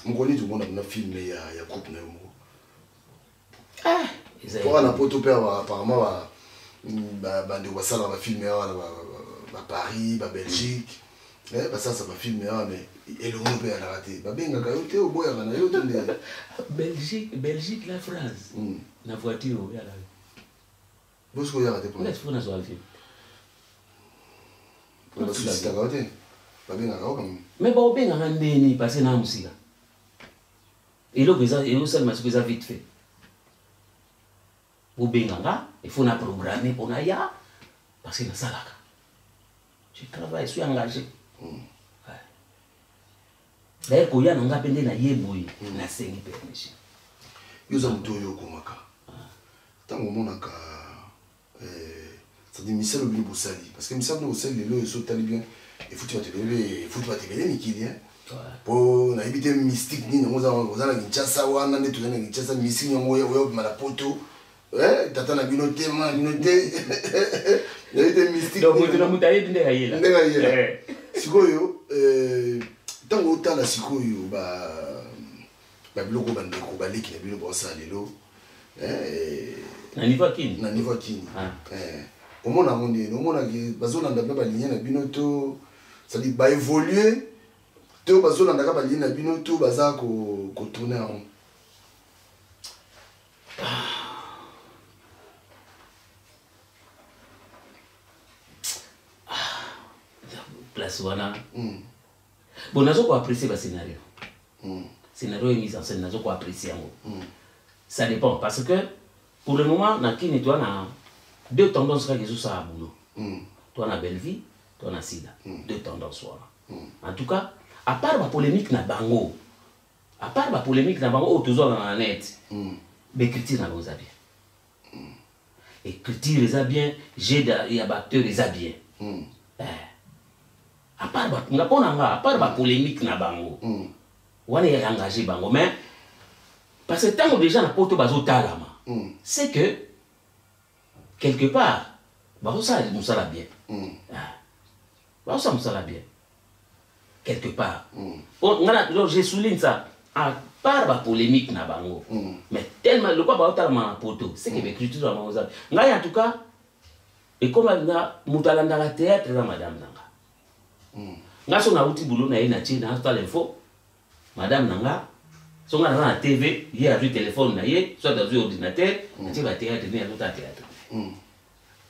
mokoni tomona na filme ya, ya groupe na yo moko ah. Mpo na poto mpe apparemment bandeko basalaka bafilme awa na baparis, babelgique, basalasa bafilme awa, mais elongo mpe yalaka te, babengaka yo te, oboyaka na yo te nde? Belgique, Belgique, la France, na voiture oyalaka. Bosiko oyaka te? Mpo nazwa film. Basusitaka yo te, babengaka yo quand même? Mais baobengaka ndeni? Parce na mosika, eloko eza ezosalema soki eza vite fait, bobenga nga, il faut na programme mpona ya, parce que nasalaka, je travaille, suis engagé. D'ailleurs, koya na nga mpe nde naye boye, nasengi permission. Yo oza moto oyo okomaka, ntango omonaka, c'est-à-dire misala bino bosali, parce que misala bino bosali lelo ezotali bien, efuti bato ebele, efuti bato ebele mikili, mpo nayebi te mystique nini yango oza na Kinshasa wana nde toza na Kinshasa, mystique yango oya obima na poto, tata na bino te, mama na bino te, nayebi te mystique. Moto na moto ayebi ndenge ayela. Ndenge ayela. Sikoyo ntango otala sikoyo babiloko bandeko baleki na bino baosala lelo na niveau ya Kini, na niveau ya Kini, omona yango ndeni? Omonaki bazolanda mpe baligne na bino to, c'est-à-dire baévolue to bazolandaka baligne na bino to baza kotourne yango? Place wana, bon, nazo koapprécie bascénario, scénario et mise en scène, nazo koapprécie yango. Ça dépend, parce que pour le moment na Kini toa na deux tendances kaka ezosala boulot. Toa na Bellevie, toa na Sida, deux tendances wana. En tout cas, à part bapolémique na bango, à part bapolémique na bango oyo tozwaka na net, baécriture na bango eza bien, écriture eza bien, jeu ya baacteur eza bien. À part nga, mpo na nga, à part bapolémique na bango wana ya engagé bango, mais parce que ntango déjà na poto bazotalama, c'est que quelque part bazosala mosala bien. Bazosala mosala bien quelque part. Nga na, je souligne ça, à part bapolémique na bango, mais tellement lokwa baotalama na poto, c'est que baécriture na bango eza. Ngai en tout cas, ekoma nga moto alandaka théâtre eza madame na nga. Nga so nauti boulot na ye, na tie natala info, madame na nga, so nga naza na TV, ye azwi telefone na ye, soit azwi ordinateur, atie bathéâtre, ne azotala théâtre.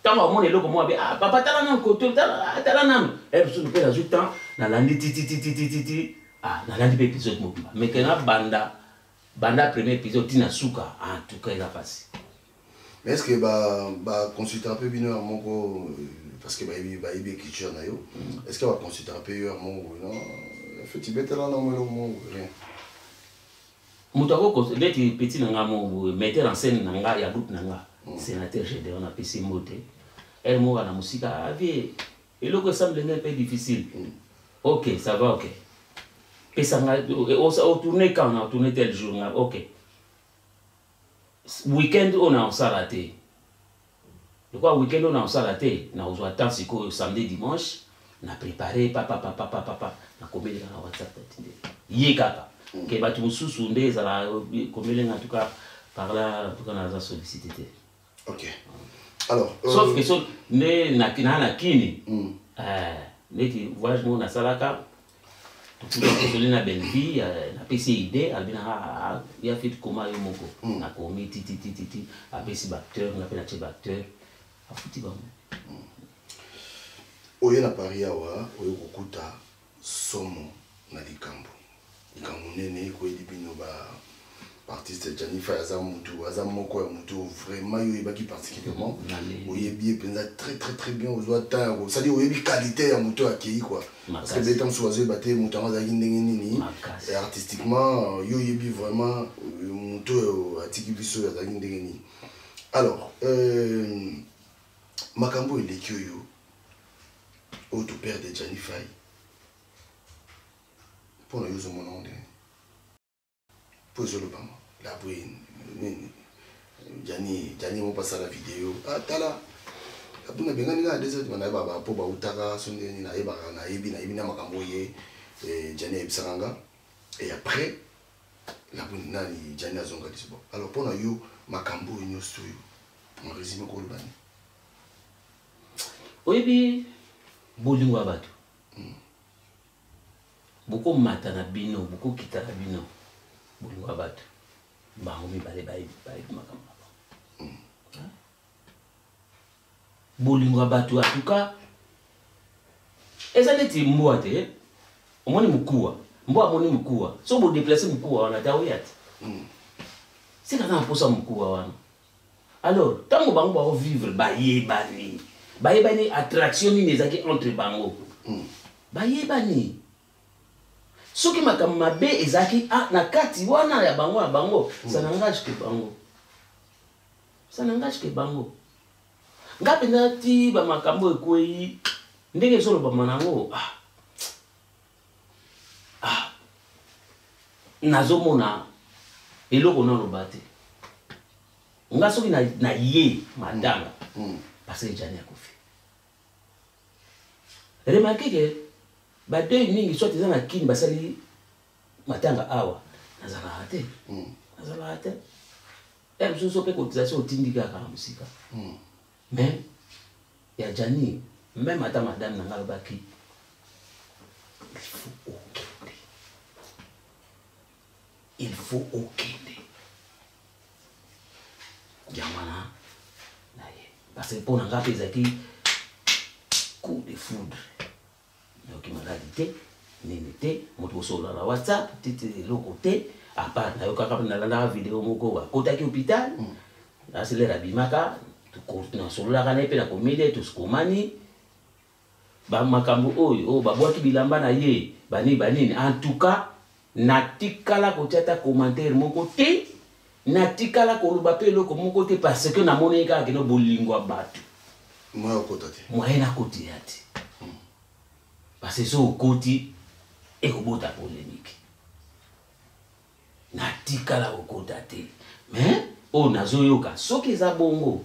Ntango amona eloko moko abe: "Ah papa, tala nanu koto, tala nanu." E mosusu mpe nazwi temps, nalandi titititititi, ah, nalandi mpe épisode mobimba, mais ke nabanda banda premier épisode ntina suka, en tout cas eza pasi. Mais est ce que baconsultaka mpe bino ya moko, parce que bayebi écriture na yo, est ce que baconsultaka mpe yo ya moko? Non, feti betela nango eloko moko, rien? Moto akoko neti petit na nga moko boye, metteur en scène na nga ya groupe na nga, sénateur Gédéon, apesi mbote. Ere moko na mosika avie eloko esemble ngai mpe difficile. Ok, ça va, ok, pesa ngai otourne quand? Na otourne tel jour. Nga ok, weekend oyo na osala te, lokola weekend oyo na osala te, nakozwa temps sikoyo samedi, dimanche, na préparé papapapapapa, nakomeleka na WhatsApp, natindeli ye kaka. Ke bato mosusu nde ezala komelenga, en tout cas par là, en tout cas naza sollicité te. Ok, alors sauf que so nde naa na Kini, neti voyage moko nasalaka, tokoli na Bellevie, napesi ye idée, alobi na ya fit koma yo moko. Nakomi tititititi, apesi baacteur, nga mpe natie baacteur, afuti bango. Oye na Paris awa, oye kokuta somo na likambo monene ekoyeli bino ba artiste. Gianni Fay aza mutu, aza moko ya mutu vraiment yo oyebaki particulièrement, oyebi ye mpenza très très très bien, ozwa temps ya, c'est-à-dire oyebi qualité ya moto akei quoi, parce que beta mosusu bazoyeba te moto yango azalaki ndenge nini artistiquement. Yo oyebi vraiment moto oyo atiki biso oyo azalaki ndenge nini. Alors makambo eleki oyo toperdre Gianni Fay, mpo na yo ozomona ngo ndenge mpo ezolobama la nini? Gianni mo pasala video, ah, tala abuna bengani nga na 2 heures, nayebaka mpo bautaka so ndenge nini, nayebaka, nayebi na makambo oye Gianni ayebisaka nga. Et après Nani Jani azonga lisusu. Bon, alors mpo na yo makambo oyo nyonso oyo, en résumé, koloba nini? Oyebi, bolingo ya bato, bokomata na bino, bokokita na bino, bolingo ya bato, bango mibale bayebi makambo na bango. Bolingo ya bato, en tout cas, eza neti mbwa te. Omoni mokuwa, mbwa amoni mokuwa, so bodeplace mokuwa wana te, aoya te. Seka aza na mposa mokuwa wana. Alors ntango bango baovivre, bayebani, bayebani attraction nini ezalaki entre bango, bayebani. Soki makambo mabe ezalaki na kati wana ya bango na bango, ça n'engage que bango, ça n'engage que bango. Nga mpenza ti bamakambo ekwei ndenge ezolobama nango, nazomona eloko naloba te. Nga soki na ye matanga, parce que Jani akufi, remarque ke badeuil mingi, soit eza na Kini, basali matanga awa, nazalaka te, nazalaka te. Mosusu mpe cotisation otindi kaka na mosika. Mais ya Jani, même ata madame na nga alobaki il faut okende, il faut okende. Yango wana na ye, parce que mpo na nga mpe ezalaki coup de foudre. Nayoki maladi te, nini te, moto kosolola na WhatsApp te te, eloko te, à part nayokaka, nalandaka video moko bakotaki hôpital, asilere abimaka, nasololaka na ye mpe nakomeli, tokomani bamakambo oyo oyo babwaki bilamba na ye, banini banini. En tout cas, natikala kotia ata commentaire moko te, natikala koloba mpe eloko moko te, parce que namoni kaka keno bolingo ya bato. Moyen okota te. Moyen nakotiya te, parce que so okoti, ekobota polémique. Natikala kokota te, mais oyo nazoyoka, soki eza bongo,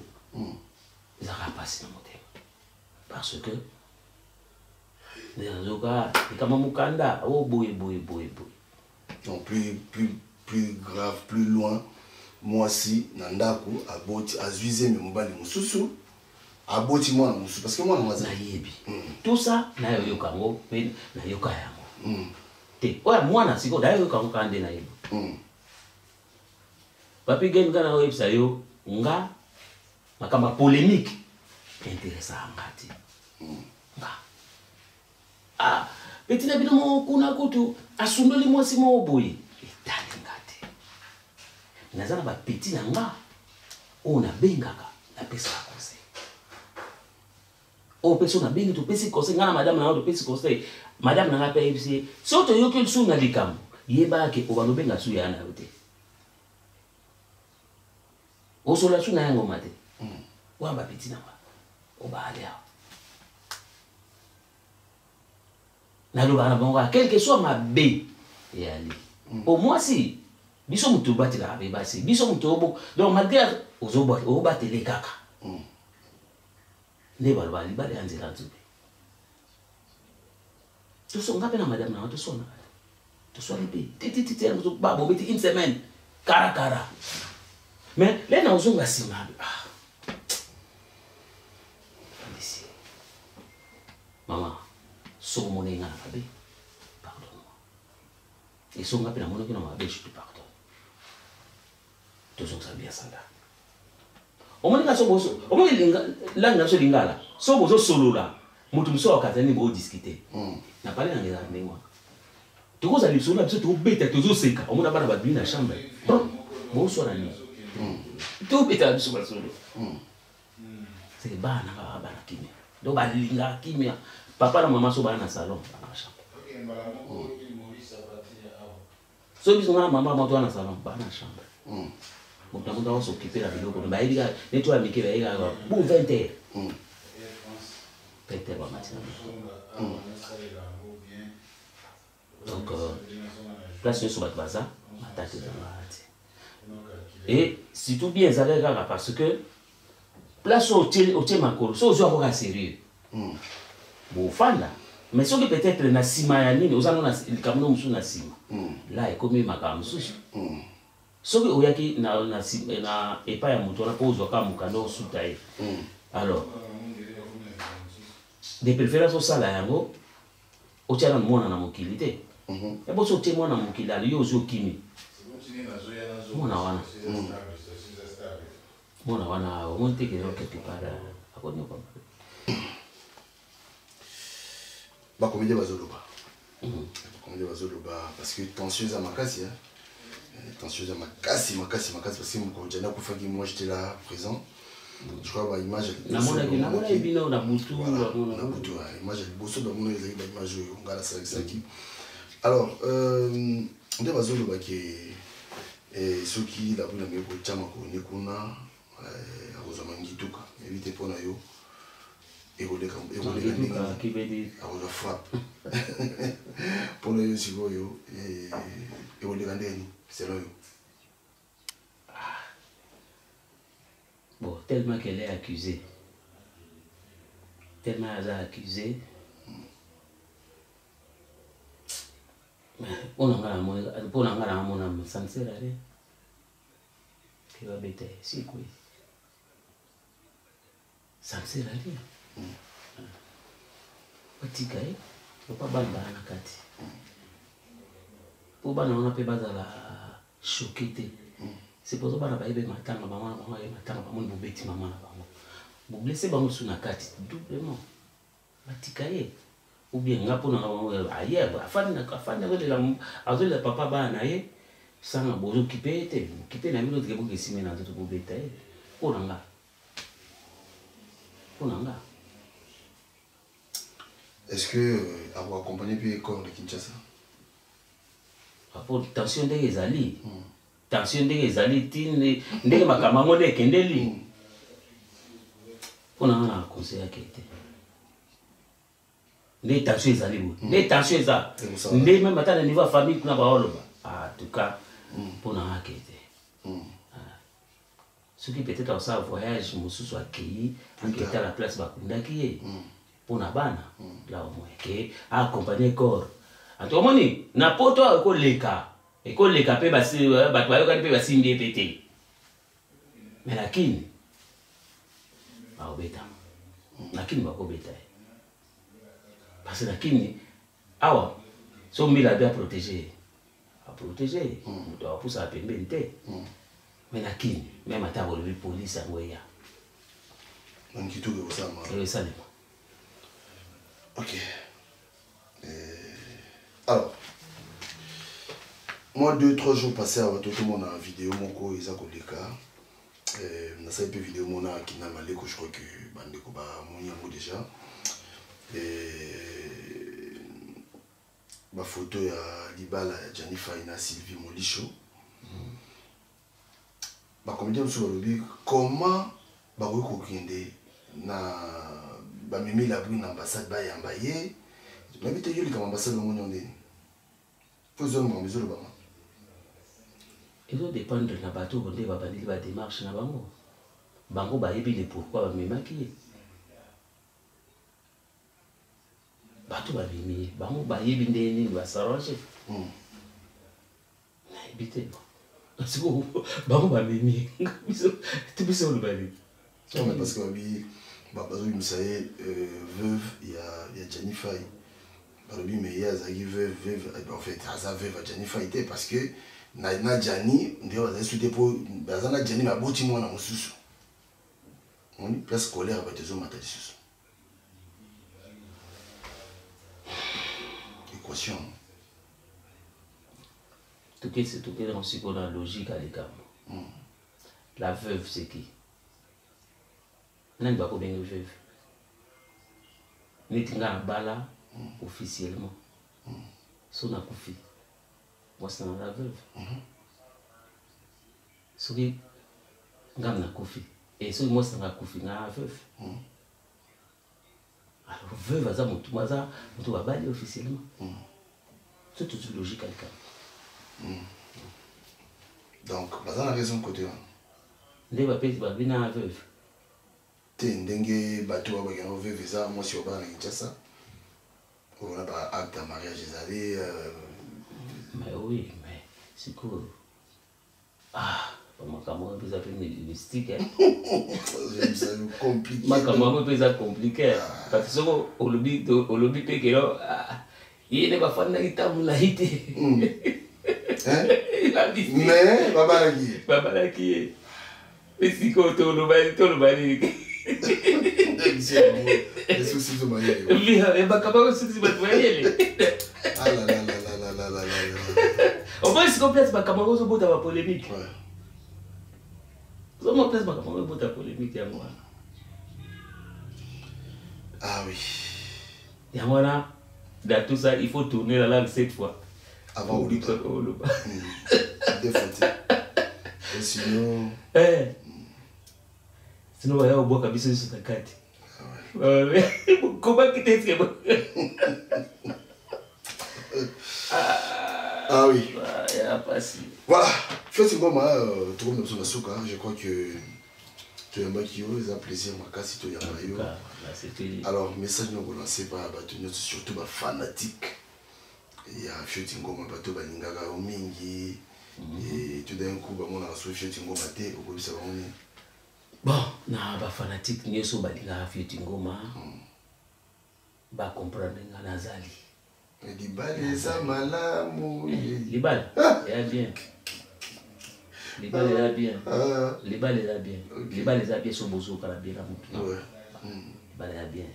ezalaka mpasi na motema, parce que nde nazoyoka likambo mokanda oyo boye boye boye boye. Donc plus grave, plus loin, mwasi na ndako aboti, azwi zemi, mobali mosusu, aboti mwana mosusu, parce que mwana ngo aza Nayebi tout ça, nayoyoka yango mpe nayoka yango te. Oyo mwana sikoyo, nayoyoka yango kaka nde nayebi. Papi Gen, nga nayoyebisa yo, nga makambo ya polémique intéressaka nga te. Nga petit na bino moko kuna kutu asundoli mwasi moko boye, etali nga te. Naza na bapeti na nga oyo nabengaka, napesaka conseil, oyo mpe so nabengi, topesi conseil. Nga na madame na nga topesi conseil. Madame na nga mpe ayebisi ye, so toyoki lisusu na likambo, yebaka ke obanda obenga su ya na yo te, osola su na ya ngoma te. Wana bapeti na nga obaale awa, nalobaka na bango kaka, quelque soit mabe eyali po mwasi, biso moto obatelaka mpe basi, biso moto obo. Donc malgré obatele kaka nde balobaka libala ya nzela nzube. Toso nga mpe na madame nanga toswanaka te, toswani mpe titititi, babobeti une semaine karakara, mais le na ozonga nsima, ah andisi mama, soki omoni nga na mabe, pardonne moi esonga mpe namonaki na mabe, je te pardonne, tozongisa bien sanda. Omoni nga so boso, omoni langue na biso lingala, so bozosolola, moto mosusu akata nini, boodiskute na pale nanga, ezala ndenge wana. Tokozala lisolo na biso, tobeta, tozoseka, omona bana babimi na chambre, boswana nini, tobetaka biso masolo. Seke bana nanga baka bana kimia, donc balingaka kimia. Papa na mama so baa na salon, bana na chambre. So biso nga na mama moto wana na salon, baa na chambre, moto na moto akosokipe na biloko. Bayebi kaka neti oyo ya mike, bayebi kaka bu 20 heures, 20 heures bamati na biso. Donc place nyonso bato baza, matata ezalaka te. Et surtout bien ezalaki kaka parce que place oyo otie makolo, so ozwi yango kaka sérieux, bofanda. Mais soki peut-être na nsima ya nini oza no likambo no mosusu na nsima la ekomi makambo mosusu. Soki oyaki na, na, na epai ya moto wana mpo ozwa kaka mokanda osuta ye, alors de préférence osala yango otya nanu mwana na mokili te. Eboso otie mwana na mokili, ali yo ozwi okimi mwana wana, mwana wana omoni te keno quelque part akonyoka. Bacomédien bazoloba, bacomédien bazoloba parce que tension eza makasi, hein. Tension eza makasi makasi makasi parce que mokolo Jani akufaki, moi j'étais là présent, je crois baimage namonaki, namonaki bino na butu. Na butu, image ya liboso bamona ezalaki baimage oyo ngai nasalakisaki. Alors nde bazoloba ke soki Labwini ameki kotya makolo ne kuna, akozwa mangituka. Yebi te mpo na yo ekoleka ndenge akozwa frappe. Mpo na yo sikoyo ekoleka ndenge selon yo? Bon, tellement qu'elle est accusée, tellement aza accusée, mpo na nga namona ça ne sert à rien ke babeta ye sikwe, ça ne sert à rien. Batika ye lopa bana baa na kati mpo bana wana mpe bazala choqué te. C'est pour ça bana bayebi matanga bango na bango, aye matanga, bamoni bobeti mama na bango, boblesse bango lisusu na kati doublement. Batika ye ou bien nga mpo na aye afandi, afandi azolela, azolela papa bana na ye sanga bozokipe ye te, bokipe na bino tike bokesime na nzoto bobeta ye. Mpo na nga, mpo na nga. Est-ce que euh, akoaccompagne mpe corps de Kinshasa? Apo tension ndenge ezali, tension ndenge ezali ti ndenge makambo yango nde ekendeli, mpo na nga na conseillaki te. Nde tension ezali boye, nde tension eza nde même ata na niveau ya famille kuna baoloba, en tout cas mpo na nga ake te. Soki peut-être akosala voyage mosusu, akei, aketala place bakundaki ye mpo na bana la au moins ke accompagner corps. En tout cas omoni na poto awa ekoleka, ekoleka mpe bato bayokani mpe basimbi ye mpe te, mais na Kini bakobetama, na Kini bakobeta ye parce que na Kini awa so mbila abe aprotege ye, aprotege ye, moto akopusaka pembeni te. Mais na Kini même ata bolobi police yango eya. Nkituku ekosalama. Esalema. Ok, alors moi 2, 3 jours passé awa totomona video moko eza koleka. Nasali mpe video mona Kina Maleko, je crois que bandeko bamoni yango déjà, bafoto ya libala ya Jani Fai na Sylvie Molisho. Bacomédien mosusu balobi comment bakoki kokende na bamemi Labri na ambassade bayamba ye. Nayebi te yo likambo ambassade omoni yo ndeni mpo ezongi makambo ezolobama. Ezodépendre na bato oyo nde babandeli badémarche na bango, bango bayebi le pourquoi bamemaki ye. Bato bamemi ye, bango bayebi ndenge nini basarrange. Nayebi te sikoyo bango bamemi ye, biso te biso oloba nini? Non, mais parce que babi bazobimisa ye veuve ya Jani Fai, balobi mais ye azalaki veuve, veuve en fait aza veuve ya Jani Fai te parce que na Jani nde bazali su te mpo baza na Jani baboti mwana mosusu. Omoni place colère bato ezomata lisusu équation. Tokesi tokende sikoyo na logique ya likambo. La veuve, c'est qui? Nani bakobenge veuve? Neti nga na bala officiellement, so nakufi, mwasi na nga veuve. Soki ngam nakufi e soki mwasi na nga akufi, nga veuve. Alors veuve aza motu, aza motu babali officiellement. So tozwi logique ya likambo. Donc baza na raison côté wana. Nde bapesi babina veuve. Te, ndenge bato oyo bakenda veuve eza mwasi obala na Kinshasa. Wana ba acte ya mariage ezali. Euh, mais oui, mais sikoyo ah makambo yango mpe eza mpe mystique. Makambo yango mpe eza compliqué ah. Parce que soko olobi olobi mpe kelo ah, ye nde bafandaki ntango molai te. Mais babalaki ye. Babalaki ye. Mpe sikoyo toloba toloba nini? Makambo yango esukisi bato mayele. Omoni sikoyo place makambo yango ozobota bapolémique, ozomona place makambo yango ebota polémique, yango wana. Ah oui. Yango wana, dans tout ça, il faut tourner la langue sept fois avant oloba. Deux fois te, sinon eh. Sinon baya kobwaka biso nyonso na kati. Kobaki te eske. Ah oui. Ya pasi. Voilà, Feti Ngoma, tokomi na biso na suka. Je crois que toyambaki yo, eza plaisir makasi toyamba yo. Alors, message noko lancé par bato nyonso, surtout bafanatique ya Fioti Ngoma, bato balingaka yo mingi, et tout d'un coup bamonaka so Fioti Ngoma te, okoyebisa bango nini? Bon, na bafanatique nyonso balingaka Fioti Ngoma, bacomprendre nga, nazali. Libala eza malamu. Libala eya bien, libala eza bien, libala eza bien, libala eza bien. So bozokala bien na motu, libala eza bien.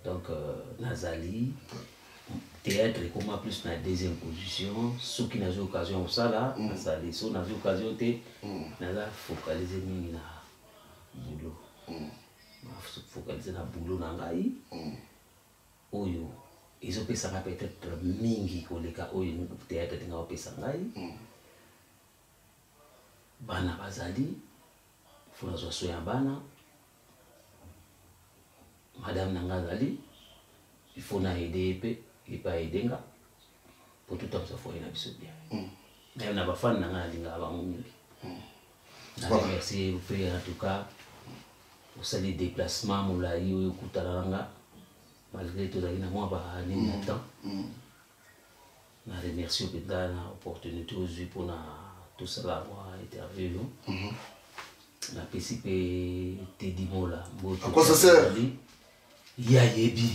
Donc nazali théâtre ekoma plus na deuxième position. Soki nazwi occasion ya kosala, nazali. So nazwi occasion te, naza focalise mingi na boulot, focalise na boulot na ngai oyo ezopesanga peut-être mingi koleka oyo théâtre etinga kopesa ngai. Bana bazali, fo nazwa so ya bana. Madame na ngai azali, il faut na aide ye mpe ye mpe aide nga po totambusa foyer na biso bien. Même na bafani na ngai, nalingaka bango mingi. Na remercie mpe, en tout cas osali déplacement molai oyo okutana na nga, malgré tozalaki na mwa banini ya temps. Na remercie mpenza na opportunité ozwi mpona tosala mwa interview. Napesi mpe Tedi Mola mbote. À quoi ça sert? Ye ayebi,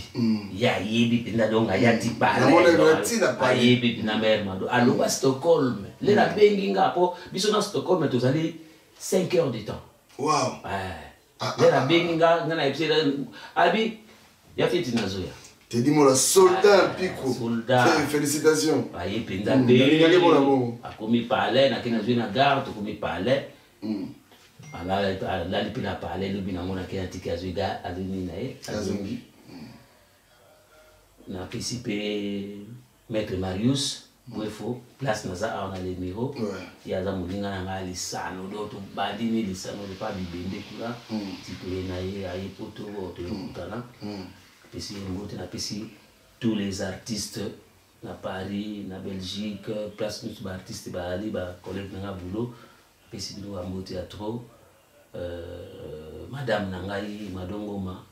ye ayebi mpenza. Donc aya ti ayebi mpenza. Mare Mado aloba Stockholm lelo, abengi nga mpo biso na Stockholm tozali 5 heures du temps. Lelo abengi nga, nga nayebisi abi ya feti nazoya. Tedi Mola, soldat Pico. Soldat. Félicitations. Aye mpenza mpe akomi palais, nake nazwi na gare, tokomi palais, alali mpe na palais. Elobi nango nake natiki, azwi ga azwi nini na ye, azongi. Napesi mpe maître Marius Bwefo place naza awa na Lemiro. Ye aza moninga na ngai lisano, donc tobandi ni lisano lepa bibende kuna ti toye na ye, aye poto, toyokutana. Napesi ye mbote. Napesi tous les artistes na Paris, na Belgique, place nyonso baartiste bazali, bacollègue na nga boulot, napesi bino bambote ya trop. Madame na ngai Madongoma,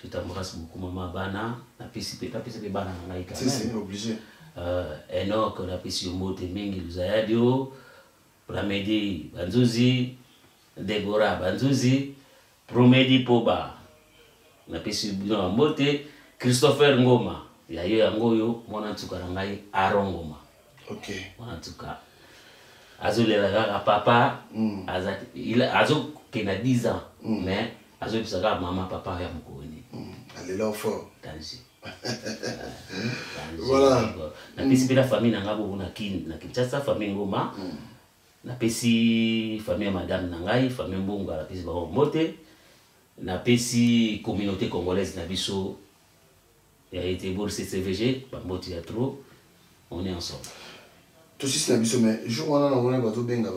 je t'embrasse beaucoup. Mama bana, napesi mpe, napesi mpe bana na ngai quand même. Obligé. Enoch, napesi yo mbote mingi. Luzayadio, Pramedi Banzuzi, Debora Banzuzi, Promedi Poba, napesi bino bambote. Christopher Ngoma ya yo, yango oyo mwana nsuka na ngai Aron Ngoma. Mwana nsuka azolela kaka papa. Azokenda 10 ans, mais azoyebisa kaka mama papa ya mokoni. Alela fort. Danger. Voilà. Napesi mpe na famille na ngai bobo na Kin, na Kinshasa, famille Ngoma. Napesi famille ya madame na ngai, famille Mbonga, napesi bango mbote. Napesi communauté congolaise na biso ya Etebol CCVG bambote ya trop. On est ensemble. Tosisi na biso, mais jour wana namoni bazobenga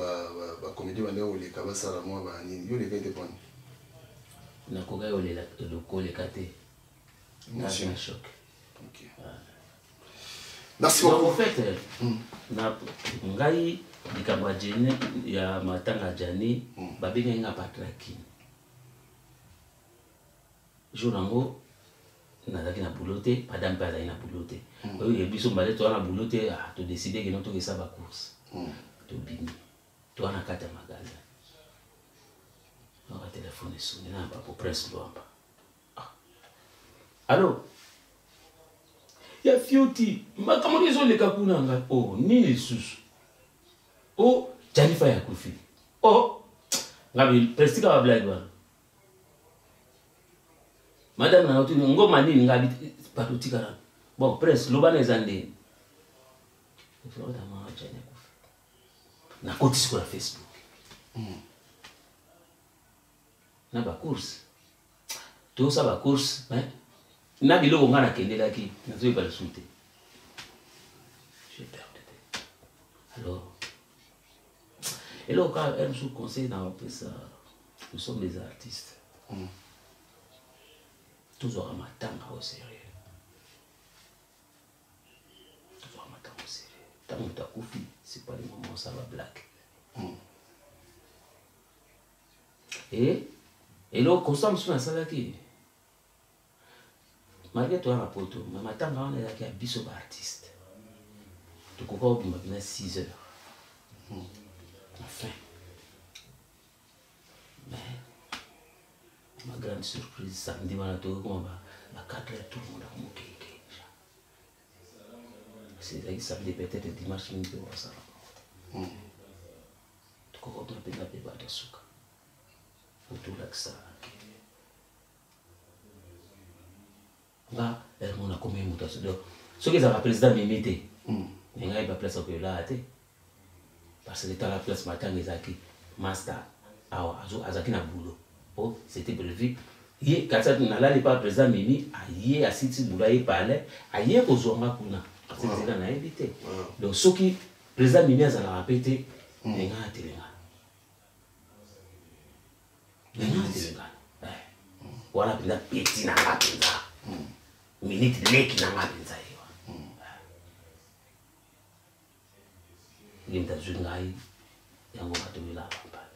bacomédie bandeka koleka, basala mwa banini, yo oleka ete poni? Nakokaki koleka te, na choc. Merci beaucoup. En fait, na ngai likambo ya Jeni, ya matanga ya Jani, babengaki nga patrakin jour yango. Nazalaki na boulot te, madame mpe azalaki na boulot te. Oyo biso mbale toza na boulot te, ah, todeside keno tokesa bacourse. Tobimi, toza na kati ya magasin, noka telefone esoni na bapo Prince Lwamba. Ah. Allo, ya fioti, makambo nini ezoleka kuna? Ngai o oh, nini lisusu? O oh, Janifa ya kufi. O oh, ngabi prestika bablage wana, madame na otuni ngoma nini? Ngabi bato tikala. Bon, Prince, loba na eza ndeni nakoti sikoyo na Facebook na bacourse, tosala bacourse na biloko ngai nakendelaki, nazoyeba lisusu te, j'ai perdu te. Alors eloko kaka mosusu, conseil na bapesa, nous sommes des artistes, tozwaka matanga au sérieux, tozwaka matanga au sérieux. Ntango moto akufi, c'est pas le moment osala bablague. E eloko constat mosusu nasalaki, malgré toya na poto, mais matanga wana ezalaki ya biso baartiste, tokoka kobima mpena 6 heures na fin. Mais ma grande surprise, samedi wana tokoki koma ba 4 heures, tout le monde akomokeke déjà. Ezalaki samedi, peut-être dimanche mingi mpe wasala bango te. Tokoki kobima mpenza mpe bato ya suka po tolakisa nga hermo nakomi moto aso. Donc soki ezalaka président Mimi te, me ngai baplace akoyolaa te, parce que tala place matanga ezalaki, master awa azalaki na boulot po c'était prévu ye kati nalali pa président Mimi, aye asiti boulot, aye palais, aye kozwa nga kuna parce que nzela nayebi te. Donc soki président Mimi azalaka mpe te, me ngai atelengana, me ngai atelengana wana mpenza, petit na nga mpenza, minute leki na nga mpenza ye wana, ye moto azwi ngai yango, bato oyolaka bampale.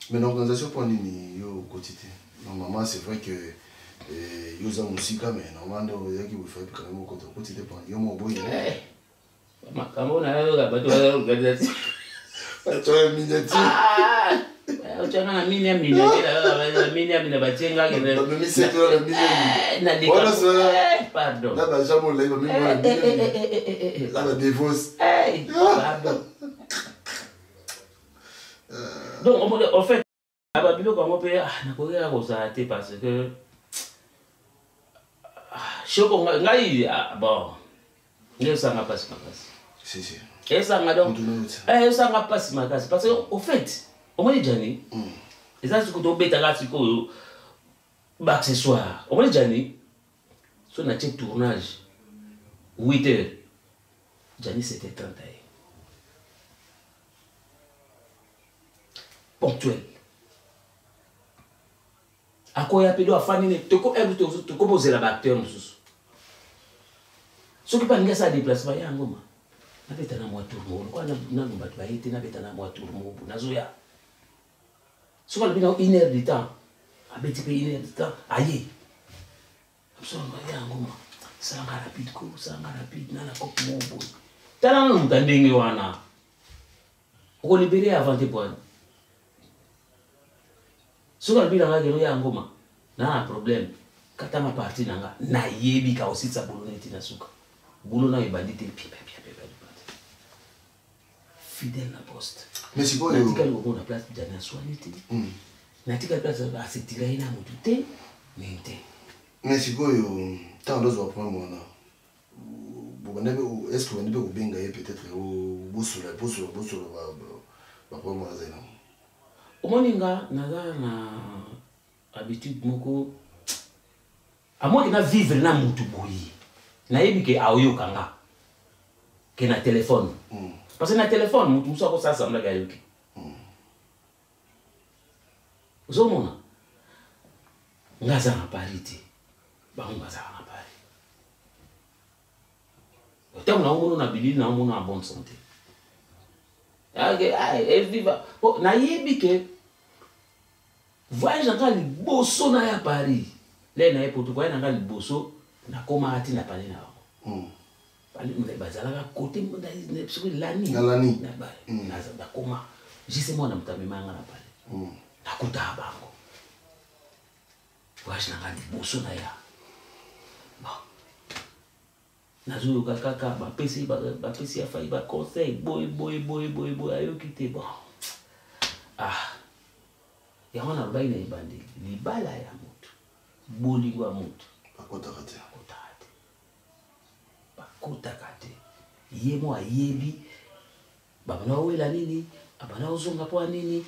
Mais na organisation, mpo nini yo okoti te? Normalement, c'est vrai que yo oza mosika, mais normalement nde oyaki boye, quand même okota. Okoti te mpo yo mo oboyi? Makambo nayoka, bato baza organisation. Bato ya miniature. Otyanga na mini ya miniature, mini ya mina batiengaki. Pardon. Na baja molai bamemi wana na badevos. Pardon. Donc en fait babiloko yango mpe nakoki kaka kozala te, parce que shoko ngai, bon, nde osanga mpasi makasi, esanga donc esanga mpasi makasi, parce que au fait omoni Jani eza sikoyo tobetaka sikoyo baaccessoire. Omoni Jani, so natie tournage 8 heures, Jani 7h30 aye, ponctuel, akoya mpe do afandi ne toko tokobozela baacteur mosusu. Soki mpe alingi asala déplacement ya ngoma, nabeta na mwa tour moko lokola nanu bato baye te, nabeta na mwa tour moko bo nazoya. Soki alobi na une heure du temps, abeti mpe une heure du temps, aye biso ya ngoma, salanga rapide ko, salanga rapide na kope moko boye. Tala nanu moto ya ndenge wana, okolibere avant te poani. Soki alobi na nga keno ya ngoma na problème, katanga parti na nga, nayebi ka osilisa boulot neti na suka, boulot nayo ebandi te, fidèle na poste. Mais sikoyo natikali komona place Jani aswani te, natikali place asetira ye na motu te, nini te. Mais sikoyo ntango ndozwa problème wana, bobanda mpe, est ce que obandi mpe kobenga ye peut-être, bosola bosola bosola baproblème wana azali nango? Omoni, nga naza na habitude moko, amoki na vivre na mutu boye, nayebi ke aoyoka nga ke na telefone, parce que na telefone mutu mosusu akosala semblaki ayoki. Ozomona nga aza na Paris te, bango bazalaka na Paris. Ntango naomona na bilili, naomona na bonne santé, eviva po nayebi ke voyage nanga liboso na ya Paris. Lere na ye poto koya na nga liboso nakomaka ti na pale na bango. Bazalaka kote soki lani. Na lani. Nakoma jise mwana moto amema nga na pale. Nakutaka bango. Voyage na nga liboso na ya. Bon. Nazoyoka kaka bapesi bapesi ya fai baconseil boye boye boye boye boye ayoki te bon. Ah. Yango nalobaki na ebandeli libala ya motu bolingo ya motu bakotaka te bakotaka te bakotaka te ye mo ayebi babanda kowela nini abanda kozonga mpo ya nini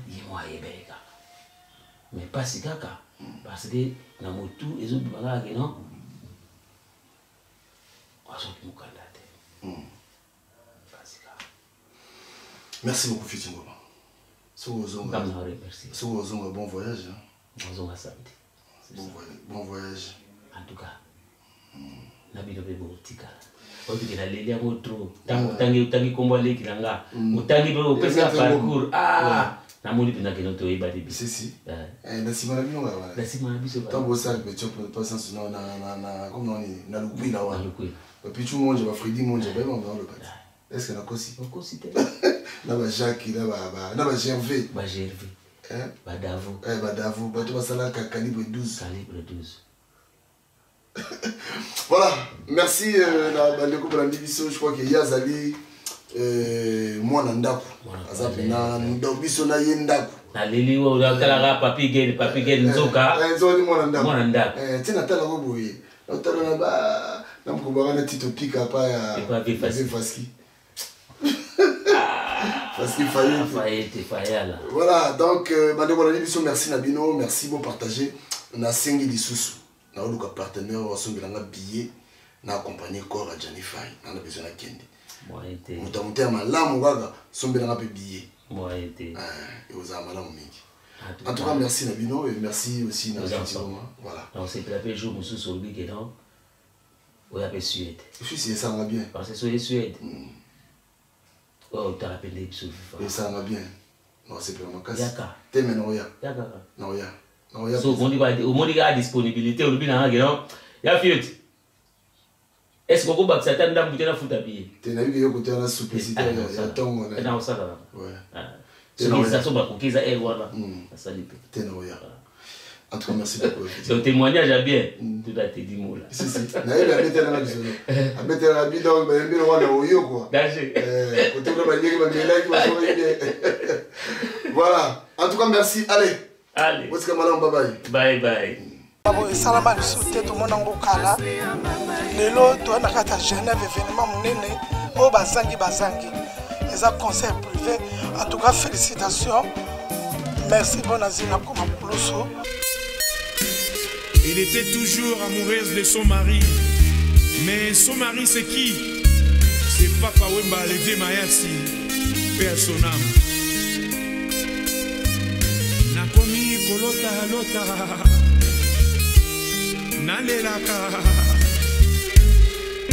ye mo ayebeli kaka mais mpasi kaka parce que na motu ezobima kaka ke non azoki mokanda te mpasi kaka. Merci beaucoup Fiti Ngoma. Soki ozonga soki ozonga bon voyage. Ozonga samedi. Bon voyage, bon voyage. En tout cas. Na bino mpe botikala oyoki naleli yango trop ntango otangi otangi nkombo aleki na nga otangi mpe opesaka parcours ah namoni mpenza keno toyebani biso si na nsima na bino kaka na nsima na biso ntango bosala répétition patience na lukwila wana bapichu monja bafredi monja bayeba na oloba te est ce que nakosi okosi te na bajacques na bagervais bagervais badavo badavo bato basalaka calibre 12 calibre 12. Voilà, merci na bandeko bolandi biso. Je crois que ye azali mwana ndako aza mpena biso na ye ndako. Naleli otalaka papi gene papi gene nzoka nzoka ni mwana ndako mwana ndako ti natalako boye natala na ba na mokobaka na tito pika pa ya faski Faski Fayette. Fayette, Fayala. Voilà, donc bandeko bolandi biso merci na bino, merci bo partager na sengi lisusu. Naoluka partenaire oyo asombelanga billet na accompagner corps ya Gianni Fay nana besoin nakende moto ya motema malamu kaka sombelanga mpe billet ekozala malamu mingi. En tout cas merci na bino et merci aussi na Fiti Ngoma. Voilà. Donc c'est la jour mosusu olobi ke non oya mpe Suède. Suisse esalanga bien. Parce que soki Suède oyo otala mpe nde biso FIFA esalanga bien. Non, c'est pas makasi. Yaka. Te me naoya. Yaka. Naoya. So omoni kaka disponibilité olobi na nga ke non ya fioti est ce que okobakisa ata ndambu te nafuta billet te nayebi yo kote wana simplicité ya ntongo na osala soki eza so bakoki eza aire wana nasali mpe te naoya. En tout cas, merci beaucoup. Donc, témoignage à bien. Tout à te dit mot là. Si, si. Nayebi abetelaka biso. Abetelaka bi donc bayembi wana oyo quoi. Danger. Kote kuna baliaki bamelaki basokaki bien. Voilà. En tout cas, merci. Allez. Allez. Osika malamu, bye bye. Bye bye. Esalama lisusu te tomona yango kala lelo toya na kati ya Genève événement monene oyo bazangi bazangi eza concert privé. En tout cas félicitations, merci bon azina koma kulusu. Elle était toujours amoureuse de son mari. Mais son mari c'est qui? C'est Papa Wemba, le vieux Mayasi, paix à son âme. Nakomi kolota lota, nalelaka,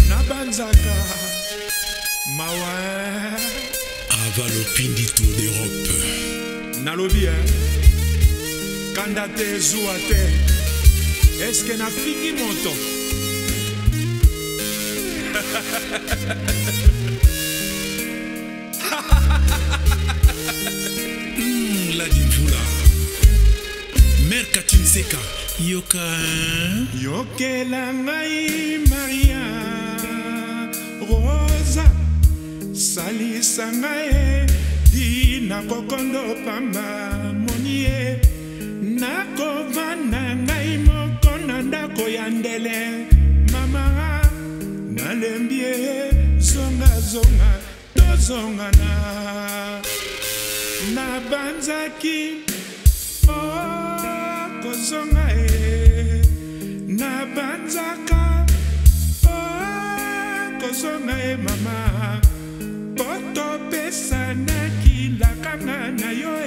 nabanzaka, mawa. Avalopindi Tour d'Europe. Nalobi hein? Kanda te zuwa te. Est-ce que nafingi moto? Ladi Mvula. Mère Katine Seka. Yoka. Yokela ngai Maria Rosa. Salisa ngai di nakokondo pamba monie. Nakovanda ngai moko na ndako ya ndele. Mama nalembi zonga zonga tozongana. Nabanzaki oh kozonga e. Nabanzaka oh kozonga e mama. Poto pesanaki lakanga na yo e.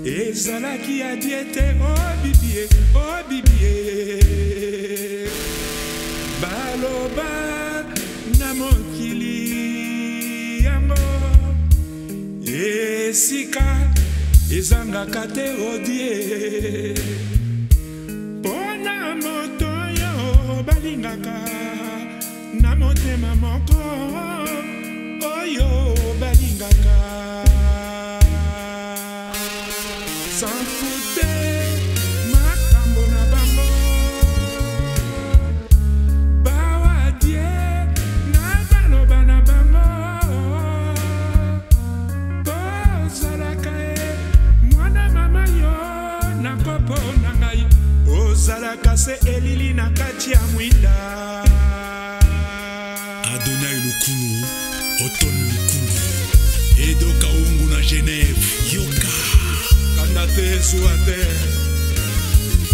Ezalaki ya diete oh bibie oh bibie. Baloba na mokili yango esika ezangaka te odie. moto oyo balingaka na motema moko oyo balingaka sans fute makambo na bango bawadie na baloba na bango ozalaka e mwana mama yo na kopo na ngai ozalaka se elili na kati ya mwinda Adonai Lukulu, Oton Lukulu, Edo Kaungu na Genève, Yoka. Kanda te zuwa te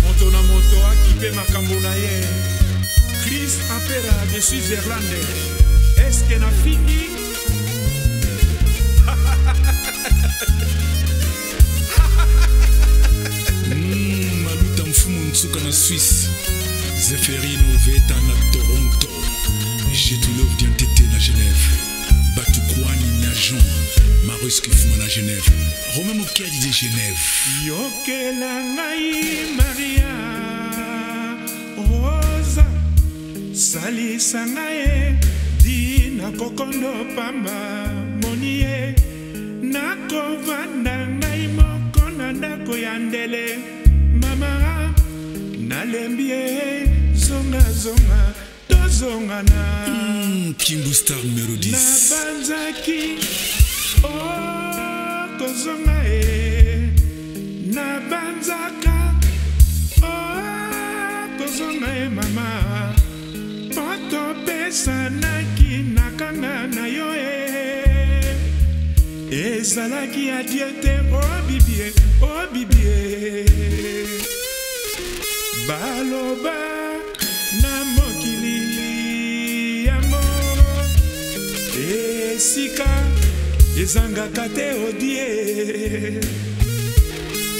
moto na moto akipe makambo na ye Chris Ampera de Switzerland eske nafingi Maluta Mfumu Nsuka na Suisse, Zeferino Veta na Toronto, Jetulov Diantete na Genève, Batukwani Nyajon, Marius Kifuma na Genève, Romain Mokiadi de Genève. Yokela ngai Maria Rosa, salisa ngai dina kokondo pamba moni ye nakovanda ngai moko na ndako ya ndele mama nalembi ye zongazonga tozongana. Kimbu Star numéro 10. Nabanzaki okozonga ye nabanzaka okozonga ye mama po topesanaki nakanga na yo ye ezalaki adie te obibie obibie baloba na mokili yango esika ezangaka te odie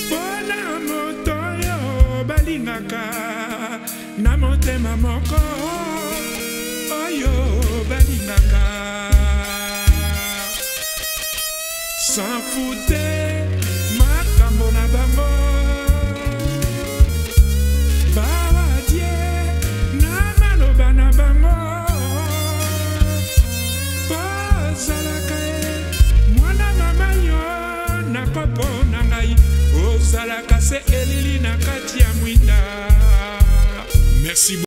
mpona moto oyo balingaka na motema moko oyo balingaka sans fute